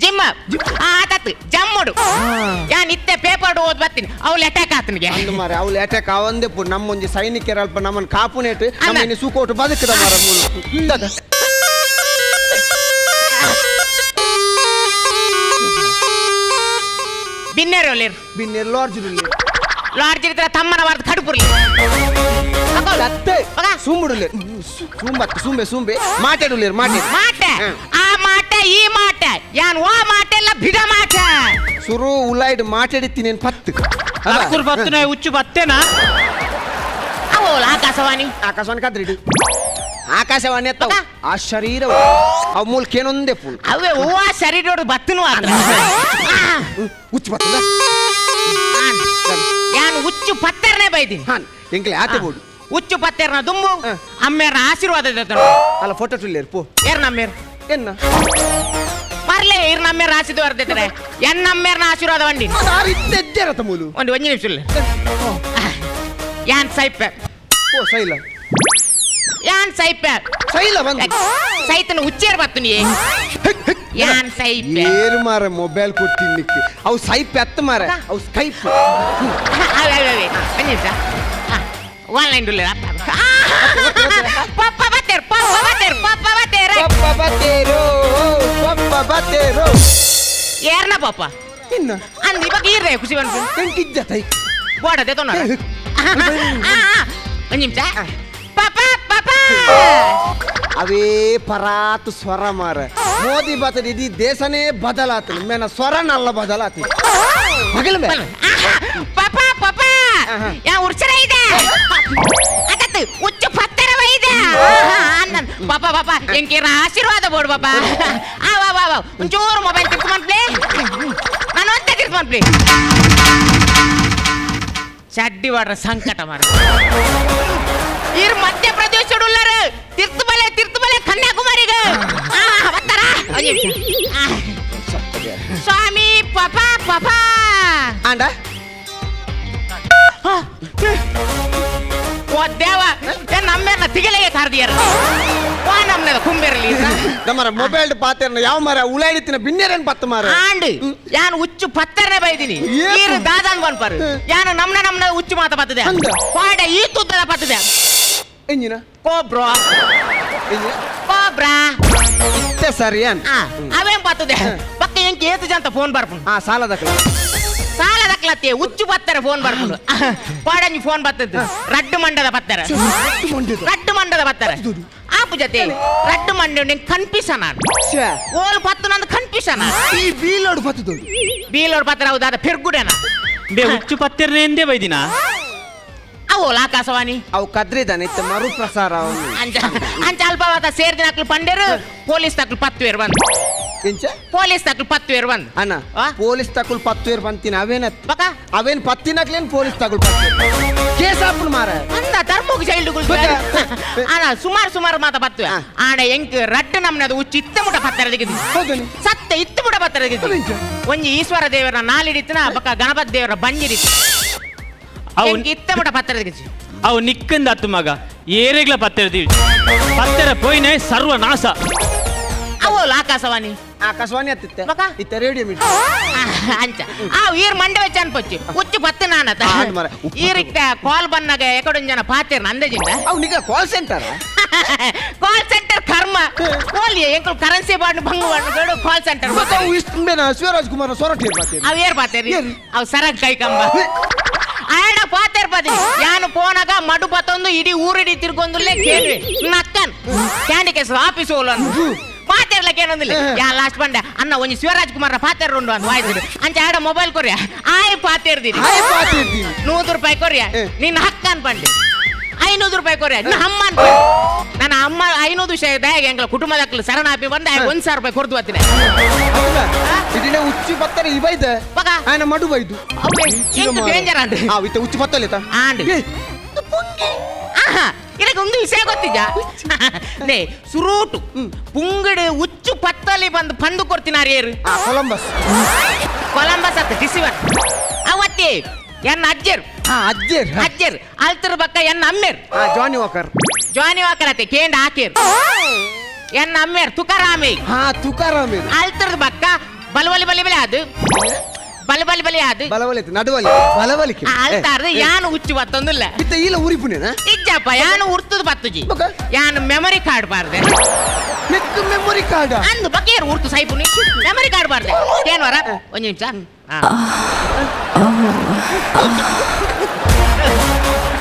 Gym ಆತತ್ ಜಮ್ಮುಡು ಯಾನ್ ಇತ್ತೆ ಪೇಪರ್ ಓದ್ ಬರ್ತೀನಿ ಅವ್ಲು ಅಟ್ಯಾಕ್ ಆತನಿಗೆ ಅಂದು ಮಾರೆ ಅವ್ಲು ಅಟ್ಯಾಕ್ ಆವಂದೆ ಪು ನಮ್ಮೊಂಜಿ ಸೈನಿಕರ ಅಲ್ಪ ನಮ್ಮನ್ ಕಾಪುನೇಟ್ ನಮ್ಮನ್ನ ಸೂಕೋಟು ಬದುಕದ ಮಾರ ಮೂಲು ಬಿನ್ನೇರು ಬಿನ್ನೇರು ಲಾರ್ಜ್ ಲಾರ್ಜ್ ಇದ್ರೆ ತಮ್ಮನ ವಾರದ ಕಡುಪುರ್ಲಿ ಸುಂಬುಡುಲೆ ಸುಂಬತ್ತು ಸುಂಬೆ ಸುಂಬೆ ಮಾತಾಡುಲೇರು ಮಾಟೆ ಮಾಟೆ ಆ ಮಾಟೆ ಈ ಮಾಟೆ ಯಾನ್ ಓ ಮಾಟೆ ಎಲ್ಲ ಬಿಡ ಮಾಟೆ ಸುರು ಉಲಾಯ್ಡ್ ಮಾತಾಡಿತ್ತೀನಿ ಪತ್ತು ಅಕ್ಕುರ್ ಬತ್ತುನ ಹುಚ್ಚು ಬತ್ತೇನಾ ಅವೋಲ ಆಕಾಶವಾಣಿ ಆಕಾಶವಾಣಿ ಕದ್ರಿಡು ಆಕಾಶವಾಣಿ ಅತ್ತವ ಆ ಶರೀರ ಅವ್ ಮೂಲಕ ಏನೊಂದೇ ಪುಲ್ ಅವೇ ಹೂವ ಶರೀರ ಬತ್ತನು ಹುಚ್ಚು ಬತ್ತದ ಯಾನ್ ಹುಚ್ಚು ಪತ್ತರ್ನೆ ಬೈದಿನಿ ಎಂಕ್ಲೆ ಆತೆ ಬೋಡು ಹುಚ್ಚು ಪತ್ತೇರ್ನ ದುಂಬು ಅಮ್ಮೇರ್ನ ಆಶೀರ್ವಾದ ಅಲ್ಲ ಫೋಟೋ ತುಲ್ಲೇರು ಪೋ ಏರ್ ನಮ್ಮೇರ್ ಎನ್ನ ಬರ್ಲೆ ಇರ್ ನಮ್ಮೇರ್ ಆಶೀರ್ವಾದ ಇರ್ತಾರೆ ಎನ್ನ ಅಮ್ಮೇರ್ನ ಆಶೀರ್ವಾದ ವಂಡಿ ಮೂಲು ಒಂದು ಒಂಜಿ ನಿಮಿಷ ಯಾನ್ ಸೈಪೆ ಓ ಸೈಲ ಯಾನ್ ಸೈಪೆ ಸೈಲ ಬಂದ ಸೈತನ ಉಚ್ಚೇರ್ ಬತ್ತುನಿ ಯಾನ್ ಸೈಪೆ ಏರು ಮಾರ ಮೊಬೈಲ್ ಕೊಡ್ತೀನಿ ಅವು ಸೈಪೆ ಅತ್ತ ಮಾರ ಅವು ಸ್ಕೈಪ್ ಅವೇ ಅವೇ ಒಂಜಿ ನಿಮಿಷ ಆನ್ಲೈನ್ ಡುಲ್ಲೆ ಪಪ್ಪ ಬತ್ತೇರು ಪಪ್ಪ ಬತ್ತೇರು ಪಪ್ಪ ಬತ್ತೇರು ಪಪ್ಪ ಬತ್ತೇರು ಪಪ್ಪ ಬತ್ತೇರು ಏರ್ನ ಪಪ್ಪ ಇನ್ನ ಅಂದ್ ಇವಾಗ ಈರ್ರೆ ಖುಷಿ ಬಂತು ಎಂಕಿದ್ದ ತೈ ಬೋಡದೆ ತೊನ ಒಂದ್ ನಿಮಿಷ ಪಪ್ಪ ಪಪ್ಪ ಅವೇ ಪರಾತು ಸ್ವರ ಮಾರ ಮೋದಿ ಬತ್ತದ ಇಡೀ ದೇಶನೇ ಬದಲಾತನು ಮೇನ ಸ್ವರ ನಲ್ಲ ಬದಲಾತಿ ಮಗಲ ಮೇ ಪಪ್ಪ ಪಪ್ಪ ಯಾ ಉರ್ಚರ ಇದೆ ಅದತ್ತು ಉಚ್ಚು ಪತ್ತರವ ಇದೆ ಪಾಪ ಪಾಪ ಎಂಕೇರ ಆಶೀರ್ವಾದ ಬೋಡು ಪಾಪ ಆ ವಾ ವಾ ವಾ ಒಂಚೂರು ಮೊಬೈಲ್ ತಿರ್ಸ್ಕೊಂಡ್ಪ್ಲೇ ನಾನು ಒಂದೇ ತಿರ್ಸ್ಕೊಂಡ್ಪ್ಲೇ ಚಡ್ಡಿ ವಾಡ್ರ ಸಂಕಟ ಮಾರ ಇರ್ ಮಧ್ಯಪ್ರದೇಶ ಉಳ್ಳಾರ ತಿರ್ತುಬಲೆ ತಿರ್ತುಬಲೆ ಕನ್ಯಾಕುಮಾರಿಗ ಬರ್ತಾರ ಸ್ವಾಮಿ ಪಾಪ ಪಾಪ ಅಂಡ ಓ ದೇವ ನಮ್ಮೇರ್ನ ತಿಗಲೆಗೆ ಕಾರ್ದಿಯರ ವಾ ನಮ್ನೆದ ಕುಂಬೆರಲಿ ನಮ್ಮರ ಮೊಬೈಲ್ ಪಾತೇರ್ನ ಯಾವ ಮಾರ ಉಲಾಡಿತಿನ ಬಿನ್ನೇರನ್ ಪತ್ತ ಮಾರ ಆಂಡ್ ಯಾನು ಹುಚ್ಚು ಪತ್ತರ್ನೆ ಬೈದಿನಿ ಈರು ದಾದಾನ್ ಬನ್ಪಾರು ಯಾನು ನಮ್ನ ನಮ್ನ ಹುಚ್ಚು ಮಾತ ಪತ್ತದೆ ಪಾಡ ಈ ತುದ್ದದ ಪತ್ತದೆ ಎಂಜಿನ ಕೋಬ್ರೋ ಕೋಬ್ರಾ ಇತ್ತೆ ಸರಿ ಅನ್ ಅವೇನ್ ಪತ್ತದೆ ಪಕ್ಕ ಎಂಕ್ ಏತು ಜಂತ ಫೋನ್ ಬರ್ಪುಂಡು ಆ ಸಾಲದಕ್ಲ ಸಾಲ ದಕ್ಲತ್ತೆ ಹುಚ್ಚು ಪತ್ತರ ಫೋನ್ ಬರ್ಪುಂಡು ಪಾಡಂಜಿ ಫೋನ್ ಬತ್ತದ್ದು ರಡ್ಡು ಮಂಡದ ಪತ್ತರ ರಡ್ಡು ಮಂಡದ ಪತ್ತರ ಆಪು ಜೊತೆ ರಡ್ಡು ಮಂಡ ಕನ್ಫ್ಯೂಷನ್ ಓಲ್ ಪತ್ತು ನಂದು ಕನ್ಫ್ಯೂಷನ್ ಈ ಬೀಲೋಡು ಪತ್ತದು ಬೀಲೋಡು ಪತ್ತರ ಹೌದಾದ ಫಿರ್ಗುಡೇನ ಬೇ ಹುಚ್ಚು ಪತ್ತಿರ್ನೆ ಎಂದೇ ಬೈದಿನ ಅವೋಲ ಆಕಾಶವಾಣಿ ಅವು ಕದ್ರಿದಾನೆ ಇತ್ತ ಮರು ಪ್ರಸಾರ ಅಂಚ ಅಂಚ ಅಲ್ಪವಾದ ಸೇರ್ದಿನ ಹಾಕ್ಲು ಪಂಡೇರು ಪೊಲೀಸ್ ತಕ್ಲು ಪತ್ತುವೇರು ಬಂದು ಪೊಲೀಸ್ ತಕ್ಲು ಪತ್ತುವೇರು ಬಂದು ಅಣ್ಣ ಪೊಲೀಸ್ ತಕುಲ್ ಪತ್ತುವೇರು ಬಂತೀನಿ ಅವೇನ ಅವೇನ್ ಪತ್ತಿನಕ್ಲೇನ್ ಪೊಲೀಸ್ ತಕುಲ್ ಕೇಸ್ ಹಾಪುನ್ ಮಾರ ಅಂದ ಧರ್ಮಕ್ಕೆ ಚೈಲ್ಡ್ ಅಣ್ಣ ಸುಮಾರು ಸುಮಾರು ಮಾತ ಪತ್ತುವೆ ಆಡ ಎಂಕ್ ರಡ್ಡು ನಮ್ನದು ಹುಚ್ಚು ಇತ್ತ ಮುಟ ಪತ್ತರ ಸತ್ತ ಇತ್ತ ಮುಟ ಪತ್ತರ ಒಂಜಿ ಈಶ್ವರ ದೇವರ ನಾಲಿಡಿತ್ತಿನ ಬಕ್ಕ ಗಣಪತಿ ದೇವರ ಬಂಜಿಡಿತ್ತು ಇತ್ತ ಮುಟ ಪತ್ತರ ಅವು ನಿಕ್ಕಂದ ಅತ್ತು ಮಗ ಏರೇಗ್ಲ ಪತ್ತೆರ್ತೀವಿ ಪತ್ತೆರ ಪೋಯ್ನೆ ಸರ್ವನಾಶ ಅವೋಲ ಆಕಾಶವಾಣಿ ಆಕಾಶವಾಣಿ ಅತ್ತಿತ್ತೆ ಇತ್ತ ರೇಡಿಯೋ ಮೀಟರ್ ಅಂಚ ಆ ಈರ್ ಮಂಡೆ ವೆಚ್ಚ ಅನ್ಪೊಚ್ಚಿ ಹುಚ್ಚು ಪತ್ತು ನಾನತ ಈರಿಕ್ತ ಕಾಲ್ ಬನ್ನಾಗ ಎಕಡೊಂದು ಜನ ಪಾತೇರ್ನ ಅಂದಾಜಿಂದ ಅವು ನಿಗ call centre call centre ಕರ್ಮ ಕೋಲಿ ಎಂಕಲ್ ಕರೆನ್ಸಿ ಬಾಂಡ್ ಭಂಗ bond call centre ಅವು ಇಷ್ಟು ಶಿವರಾಜ್ ಕುಮಾರ್ ಸೊರಟ್ ಪಾತೇರಿ ಅವು ಏರ್ ಪಾತೇರಿ ಅವು ಸರಗ್ ಕೈ ಕಂಬ ಆಡ ಪಾತೇರ್ ಪಾತಿ ಯಾನು ಪೋನಾಗ ಮಡು ಪತ್ತೊಂದು ಇಡೀ ಊರಿಡಿ ತಿರ್ಗೊಂದುಲ್ಲೇ ಕೇಳಿ ನಕ್ಕನ್ candy case office ಹೋಲು ಅಂತ ಪಾತೇರ್ಲಕ್ಕೆ ಏನೊಂದಿಲ್ಲ ಯಾ ಲಾಸ್ಟ್ ಬಂಡ ಅನ್ನ ಒಂಜಿ ಶಿವರಾಜ್ ಕುಮಾರ್ ಪಾತೇರ್ ಉಂಡು ಅಂತ ವಾಯ್ಸಿದ್ರು ಅಂಚ ಆಡ ಮೊಬೈಲ್ ಕೊರ್ಯ ಆಯ್ ಪಾತೇರ್ದಿನಿ 100 ರೂಪಾಯಿ ಕೊರ್ಯ ನಿನ್ನ ಹಕ್ಕ ಅನ್ಪಂಡೆ 500 ರೂಪಾಯಿ ಕೊರ್ಯ ನಿನ್ನ ಅಮ್ಮ ಅನ್ಪಂಡೆ ನನ್ನ ಅಮ್ಮ 500 ವಿಷಯ ದಯಾಗ ಎಂಗ್ಲ ಕುಟುಂಬದಕ್ಲು ಶರಣಾಪಿ ಬಂದ 1000 ರೂಪಾಯಿ ಕೊಡ್ದು ಬರ್ತೀನಿ ಇದಿನ ಹುಚ್ಚು ಪತ್ತರ ಈ ಬೈದ ಆಯನ ಮಡು ಬೈದು ಡೇಂಜರ್ ಅಂಡ್ ಆ ಇತ್ತ ಹುಚ್ಚು ಪತ್ತಲೇತ ಆಂಡ್ ಆಹಾ ಇದಕ್ಕೆ ಒಂದು ವಿಷಯ ಗೊತ್ತಿದ್ಯಾ ನೇ ಸುರೂಟು ಪುಂಗಡು ಹುಚ್ಚು ಪತ್ತಲಿ ಬಂದು ಪಂದು ಕೊಡ್ತೀನಿ ಏರು ಕೊಲಂಬಸ್ ಕೊಲಂಬಸ್ ಅತ್ತ ಡಿಸಿವರ್ ಅವತ್ತೇ ಎನ್ನ ಅಜ್ಜರು ಅಜ್ಜರ್ ಅಜ್ಜರ್ ಅಲ್ತರ ಬಕ್ಕ ಎನ್ನ ಅಮ್ಮೇರ್ Johnny Walker Johnny Walker ಅತ್ತೆ ಕೇಂದ್ರ ಹಾಕೇರ್ ಎನ್ನ ಅಮ್ಮೇರ್ ತುಕಾರಾಮೇ ತುಕಾರಾಮೇ ಅಲ್ತರದ ಬಕ್ಕ ಬಲವಲಿ ಬಲಿ ಬಲಿ ಅದು ಬಲ ಬಲಿ ಬಲಿ ಅದು ಬಲವಲಿ ನಡುವಲಿ ಬಲವಲಿಕೆ ಅಲ್ತಾರ್ದು ಯಾನು ಹುಚ್ಚು ಬತ್ತೊಂದಿಲ್ಲ ಇತ್ತ ಇಲ್ಲ ಉರಿಪುನೇನ ಇಜ್ಜಪ್ಪ ಯಾನು ಉರ್ತದ ಬತ್ತುಜಿ ಯಾನು ಮೆಮೊರಿ ಕಾರ್ಡ್ ಬಾರ್ದೆ ನೆಕ್ ಮೆಮೊರಿ ಕಾರ್ಡ್ ಅಂದು ಬಕೇರ್ ಉರ್ತು ಸೈಪುನಿ ಮೆಮೊರಿ ಕಾರ್ಡ್ ಬಾರ್ದೆ ಏನು ವರ ಒಂದು ನಿಮಿಷ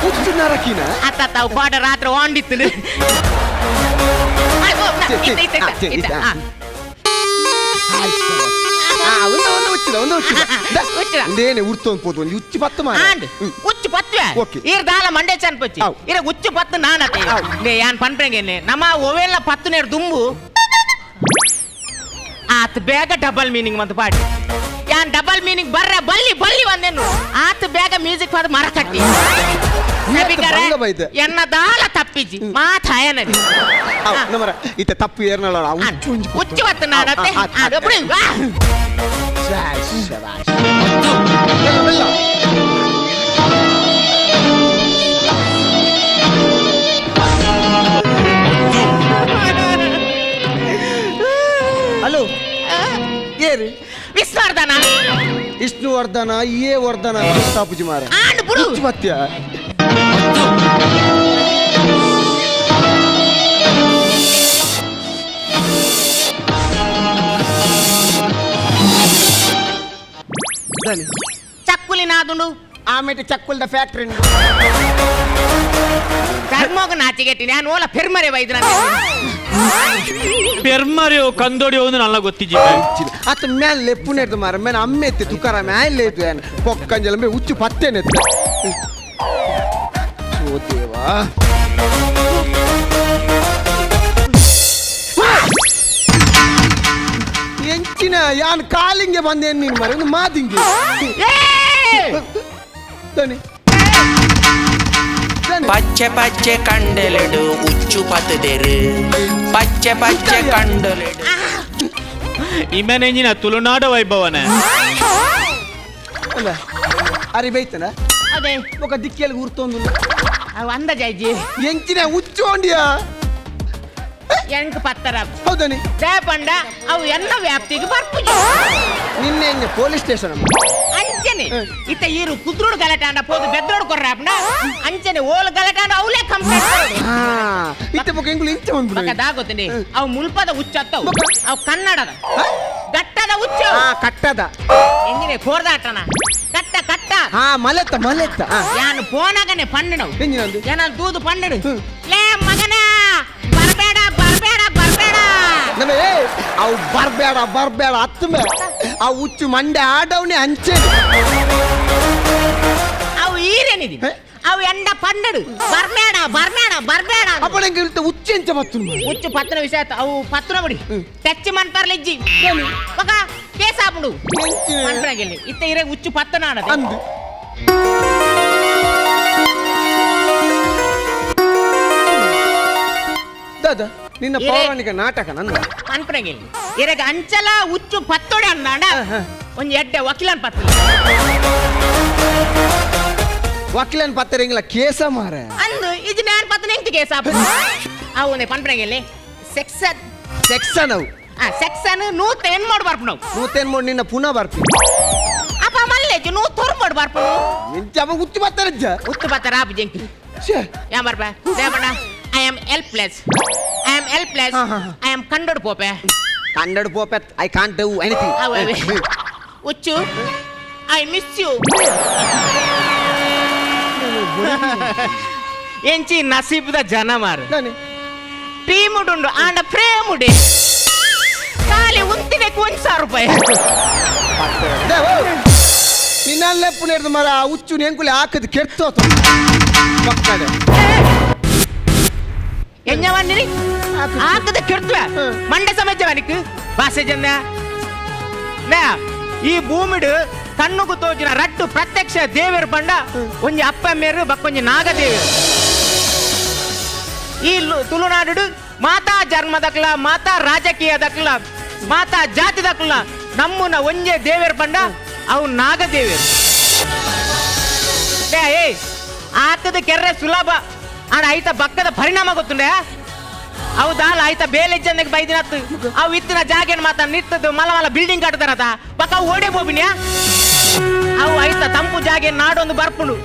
ಹುಚ್ಚು ನರಕಿನ ಅತ್ತ ತಾವು ಪಾಡ ರಾತ್ರಿ ವಾಂಡಿತ್ತು ಉಚ್ಚು ಪತ್ತು ಈರ್ ದಾಲ ಮಂಡೆ ಚನ್ಪಚ್ಚಿ ಇರ ಉಚ್ಚು ಪತ್ತು ನಾನತ್ತೆ ಯಾನ್ ಪನ್ಪೆಂಗೆ ನಮ್ಮ ಒವೆಲ್ಲ ಪತ್ತು ನೇರು ದುಂಬು ಆತ ಬೇಗ ಡಬಲ್ ಮೀನಿಂಗ್ ಅಂತ ಪಾಡಿ ಯಾನ್ ಡಬಲ್ ಮೀನಿಂಗ್ ಬರ್ರ ಬಲ್ಲಿ ಬಲ್ಲಿ ಒಂದೇನು ಆತ ಬೇಗ ಮ್ಯೂಸಿಕ್ ಪಾದ ಮರ ಕಟ್ಟಿ ಎನ್ನ ದಾಲ ತಪ್ಪಿಜಿ ಮಾತಾಯನದಿ ಇತ್ತ ತಪ್ಪು ಏರ್ನಳ ಉಚ್ಚು ಪತ್ತು ನಾನತ್ತೆ ಹಲೋ ಏರಿ ವಿಷ್ಣುವರ್ಧನ ವಿಷ್ಣುವರ್ಧನ ಏ ವರ್ಧನ ತಾಪುಜಿ ಮಾರ ಮತ್ಯ ಚಕ್ಕುಲಿ ನಾದುಂಡು ಆಮೇಲೆ ಚಕ್ಕುಲ್ದ ಫ್ಯಾಕ್ಟ್ರಿ ಧರ್ಮೋಗ ನಾಚಿಗೆಟ್ಟಿ ನಾನು ಓಲ ಪೆರ್ಮರೆ ಬೈದ್ರ ಪೆರ್ಮರೆ ಕಂದೋಡಿ ಒಂದು ನಲ್ಲ ಗೊತ್ತಿಜ್ಜಿ ಅತ್ತ ಮ್ಯಾಲೆ ಲೆಪ್ಪುನೇರ್ದು ಮಾರ ಮೇಲೆ ಅಮ್ಮೆ ಎತ್ತಿ ತುಕಾರ ಮ್ಯಾಲೆ ಎತ್ತು ಏನು ಪೊಕ್ಕಂಜಲ ಮೇ ಹುಚ್ಚು ಪತ್ತೇನೆತ್ತು ಓ ದೇವಾ ಎಂಚಿನ ಯಾನ್ ಕಾಲಿಂಗೆ ಬಂದೇನು ನೀನು ಮಾರ ಒಂದು ಮಾದಿಂಗೆ ಪಚ್ಚೆ ಪಚ್ಚೆ ಕಂಡಲೆಡು ಉಚ್ಚು ಪತ್ತದೇರು ಪಚ್ಚೆ ಪಚ್ಚೆ ಕಂಡಲೆಡು ಇಮನೆಂಜಿನ ತುಳುನಾಡ ವೈಭವನ ಅಲ್ಲ ಅರಿ ಬೈತನ ಅದೇ ఒక ದಿಕ್ಕಿಯಲ್ಲಿ ಉರ್ತೊಂದು ಅಂದಾಜಾಯ್ಜಿ ಎಂಚಿನ ಉಚ್ಚು ಅಂಡಿಯಾ ಎಂಕ್ ಪತ್ತರ ಹೌದನಿ ದೇಪಂಡ ಅವು ಎಲ್ಲ ವ್ಯಾಪ್ತಿಗೆ ಬರ್ಪುಜಿ ನಿನ್ನೆ ಪೊಲೀಸ್ ಸ್ಟೇಷನ್ ಅಂಚನೆ ಇತ್ತ ಈರು ಕುದ್ರೋಡು ಗಲಾಟಾಂಡ ಪೋದು ಬೆದ್ರೋಡು ಕೊರ್ರಾಪಂಡ ಅಂಚನೆ ಓಲು ಗಲಾಟಾಂಡ ಅವಲೇ ಕಂಪ್ಲೇಂಟ್ ಇತ್ತ ಬೊಕ ಎಂಗುಲು ಇಂಚ ಬಂದ್ಬಿಡು ಬೊಕ ದಾಗೋತನೆ ಅವು ಮುಲ್ಪದ ಹುಚ್ಚತ್ತವು ಅವು ಕನ್ನಡದ ಗಟ್ಟದ ಹುಚ್ಚು ಕಟ್ಟದ ಎಂಜಿನೆ ಕೋರ್ದಾಟನ ಕಟ್ಟ ಕಟ್ಟ ಹಾ ಮಲೆತ್ತ ಮಲೆತ್ತ ಯಾನು ಪೋನಾಗನೆ ಪಣ್ಣು ಏನ ದೂದು ಪಣ್ಣಡು ಲೇ ಮಗನ ಬರಬೇಡ ಬರಬೇಡ ಬರಬೇಡ ಅವು ಬರಬೇಡ ಬರಬೇಡ ಅತ್ತಮೆ ಆ ಹುಚ್ಚು ಮಂಡೆ ಆಡವನೇ ಅಂಚೆ ಅವು ಈರೇನಿದೆ ಅವು ಎಂಡ ಪಣ್ಣಡು ಬರ್ಬೇಡ ಬರ್ಬೇಡ ಬರ್ಬೇಡ ಅಪ್ಪ ನಂಗೆ ಇಲ್ತ ಹುಚ್ಚು ಎಂಚ ಪತ್ತು ಹುಚ್ಚು ಪತ್ರ ವಿಷಯ ಅವು ಪತ್ರ ಬಿಡಿ ಟಚ್ ಮನ್ಪರ್ಲಿಜ್ಜಿ ಮಗ ಕೇಸ್ ಆಪುಂಡು ಮನ್ಪರಾಗಿಲ್ಲ ಇತ್ತ ಇರೇ ಹುಚ್ಚು ಪತ್ತನ ಆಡದೆ ಅಂದು ದಾದಾ ನಿನ್ನ ಪೌರಾಣಿಕ ನಾಟಕ ನನ್ನ ಮನ್ಪರಾಗಿಲ್ಲ ಇರಗ ಅಂಚಲ ಹುಚ್ಚು ಪತ್ತೋಡೆ ಅಂದಾಂಡ ಒಂಜಿ ಎಡ್ಡೆ ವಕೀಲನ್ ಪತ್ತ ವಕೀಲನ್ ಪತ್ತರೆಂಗಿಲ್ಲ ಕೇಸ ಮಾರ ಅಂದು ಇದು ನಾನು ಪತ್ತನ ಎಂತ ಕೇಸ ಅವನೇ ಪನ್ಪರಾಗಿಲ್ಲ ಸೆಕ್ಷನ್ ಸೆಕ್ಷನ್ ಅವು ಸೆಕ್ಷನ್ 108 ಮಾಡು ಬರ್ಪು ನಾವು 108 ಮಾಡು ನಿನ್ನ ಪುನಃ ಬರ್ಪಿ ಅಪ್ಪ ಮಲ್ಲೇಜು 109 ಮಾಡು ಬರ್ಪು ನಿಂಚ ಹುಚ್ಚು ಪತ್ತರಜ್ಜ ಹುಚ್ಚು ಪತ್ತರ ಆಪು ಜಂಕಿ ಯಾ ಬರ್ಪ Devanna I am helpless I am helpless I am ಕಂಡೋಡ್ ಪೋಪೆ ಕಂಡೋಡ್ ಪೋಪೆ I can't do anything ಹುಚ್ಚು I miss you ಎಂಚಿ ನಸೀಬ್ದ ಜನ ಮಾರು ಟೀಮುಡುಂಡು ಆಂಡ ಪ್ರೇಮುಡೆ ಖಾಲಿ ಉಂತಿನಕ್ಕೆ 1,000 ರೂಪಾಯಿ ನಿನ್ನಲ್ಲೇ ಪುನೇರ್ದು ಮರ ಹುಚ್ಚು ನೆಂಕುಲಿ ಹಾಕದು ಕೆಡ್ತೋತು ಪಕ್ಕಡೆ ಎಂಜವನ್ನಿರಿ ಹಾಕದ ಕೆಡ್ತುವ ಮಂಡೆ ಸಮಾಜವನಿಕ್ ಭಾಷೆ ಜನ ಈ ಭೂಮಿಡು ಕಣ್ಣುಗು ತೋಜಿನ ರಟ್ಟು ಪ್ರತ್ಯಕ್ಷ ದೇವರು ಬಂಡ ಒಂಜಿ ಅಪ್ಪ ಮೇರು ಬಕ್ಕೊಂಜಿ ನಾಗದೇವರು ಈ ತುಳುನಾಡು ಮಾತಾ ಜನ್ಮದಕ್ಲ ಮಾತಾ ರಾಜಕೀಯದಕ್ಲ ಮಾತಾ ಜಾತಿದಕ್ಲ ನಮ್ಮನ ಒಂಜೆ ದೇವರು ಬಂಡ ಅವು ನಾಗದೇವರು ಏ ಆತದ ಕೆರ್ರೆ ಸುಲಭ ಆಡ ಐತ ಬಕ್ಕದ ಪರಿಣಾಮ ಗೊತ್ತುಂಡೆ ಅವು ದಾಲ ಆಯ್ತಾ ಬೇಲೆ ಜನಕ್ಕೆ ಬೈದಿನತ್ತು ಅವು ಇತ್ತಿನ ಜಾಗೇನು ಮಾತ ನಿತ್ತದು ಮಲ ಮಲ ಬಿಲ್ಡಿಂಗ್ ಕಟ್ಟತಾರತ ಪಕ್ಕ ಅವು ಓಡೆ ಬೋಬಿನ್ಯಾ ಅವು ಆಯ್ತಾ ತಂಪು ಜಾಗೆ ನಾಡೊಂದು ಬರ್ಪುಂಡು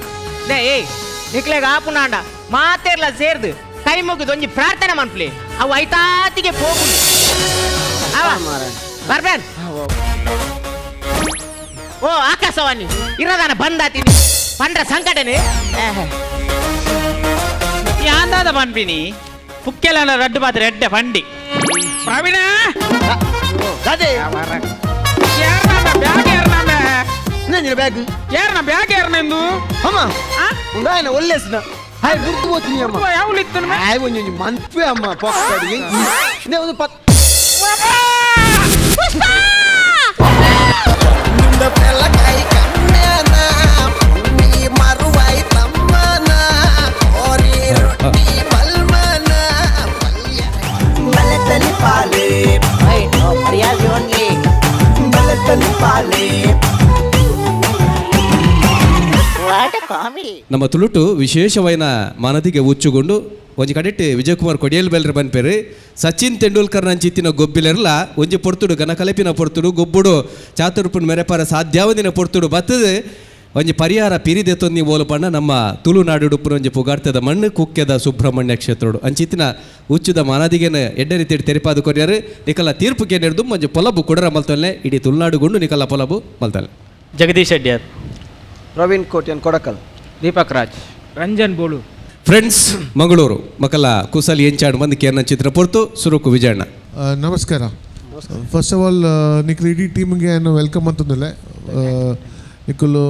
they ಏಯ್ ನಿಕ್ಲೆಗ ಆಪುನಾಂಡ ಮಾತೇರ್ಲ ಸೇರ್ದು ಕೈ ಮುಗಿದು ಒಂಜಿ ಪ್ರಾರ್ಥನೆ ಮನ್ಪ್ಲಿ ಅವು ಐತಾತಿಗೆ ಪೋಪುಂಡು ಅವ ಬರ್ಬೇನ್ ಓ ಆಕಾಶವಾಣಿ ಇರದಾನ ಬಂದಾತೀನಿ ಪಂಡ್ರ ಸಂಕಟನೆ ಯಾಂದಾದ ಪನ್ಪಿನಿ ಪುಕ್ಕೆಲ ರಡ್ಡು ಪಾತ್ರ ಎಡ್ಡೆ ಪಂಡಿ ಪ್ರವೀಣ ಅದೇ ಬ್ಯಾಗ್ ಯಾರನ ಬ್ಯಾಗ್ ಯಾರನ ಎಂದು ಅಮ್ಮ ಉಂದಾಯನ ಒಲ್ಲೆಸ್ನ ಹಾಯ್ ಗುರ್ತು ಹೋಗ್ತೀನಿ ಅಮ್ಮ ಯಾವಳು ಇತ್ತು ಹಾಯ್ ಒಂಜಿ ಮನ್ಪೆ ಅಮ್ಮ ಪೊಕ್ಕಡಿ ನೇ ಒಂದು ಪತ್ ನಮ್ಮ ತುಳುಟು ವಿಶೇಷವೈನ ಮಾನದಿಗೆ ಉಚ್ಚುಗೊಂಡು ಒಂಜಿ ಕಡೆಟ್ ವಿಜಯಕುಮಾರ್ ಕೊಡಿಯಲ್ ಬೆಲ್ರೆ ಬನ್ಪೇರು ಸಚಿನ್ ತೆಂಡೂಲ್ಕರ್ ನಂಚಿತ್ತಿನ ಗೊಬ್ಬಿಲೆರ್ಲ ಒಂಜಿ ಪೊರ್ತುಡು ಗನಕಲೆಪಿನ ಪೊರ್ತುಡು ಗೊಬ್ಬುಡು ಚಾತುರ್ಪುನ್ ಮೆರೆಪಾರ ಸಾಧ್ಯಾವದಿನ ಪೊರ್ತುಡು ಬತ್ತದು ಒಂಜಿ ಪರಿಹಾರ ಪಿರಿದೆತ್ತೊಂದಿ ಓಲುಪಣ್ಣ ನಮ್ಮ ತುಳುನಾಡುಡುಪ್ಪುನ ಒಂಜಿ ಪುಗಾರ್ತದ ಮಣ್ಣು ಕುಕ್ಕೆದ ಸುಬ್ರಹ್ಮಣ್ಯ ಕ್ಷೇತ್ರಡು ಅಂಚಿತ್ತಿನ ಉಚ್ಚುದ ಮಾನದಿಗೆನ ಎಡ್ಡೆ ರೀತಿ ತೆರಿಪಾದು ಕೊರಿಯಾರು ನಿಕಲ ತೀರ್ಪು ಕೇನಿರ್ದು ಒಂಜಿ ಪೊಲಬು ಕೊಡರ ಮಲ್ತಲ್ಲೆ ಇಡೀ ತುಳುನಾಡುಗೊಂಡು ನಿಕಲ ಪೊಲಬು ಮಲ್ತಲ್ಲೆ. ಜಗದೀಶ್ ಶೆಟ್ಟಿಯಾರ್, ಪ್ರವೀಣ್ ಕೋಟ್ಯನ್ ಕೊಡಕಲ್, ದೀಪಕ್ ರಾಜ್, ರಂಜನ್ ಬೋಳು. ಫ್ರೆಂಡ್ಸ್ ಮಂಗಳೂರು ಮಕ್ಕಳ ಕುಸಲ್ ಎಂಚಾಡು ಬಂದು ಕೇರ್ನ ಚಿತ್ರ ಪೊರ್ತು ಸುರುಕು ವಿಜಯಣ್ಣ. ನಮಸ್ಕಾರ. First of all ನಿಕ್ಲು ಇಡೀ ಟೀಮ್ಗೆ ಏನು welcome ಅಂತಂದಿಲ್ಲ. ನಿಕ್ಕಲು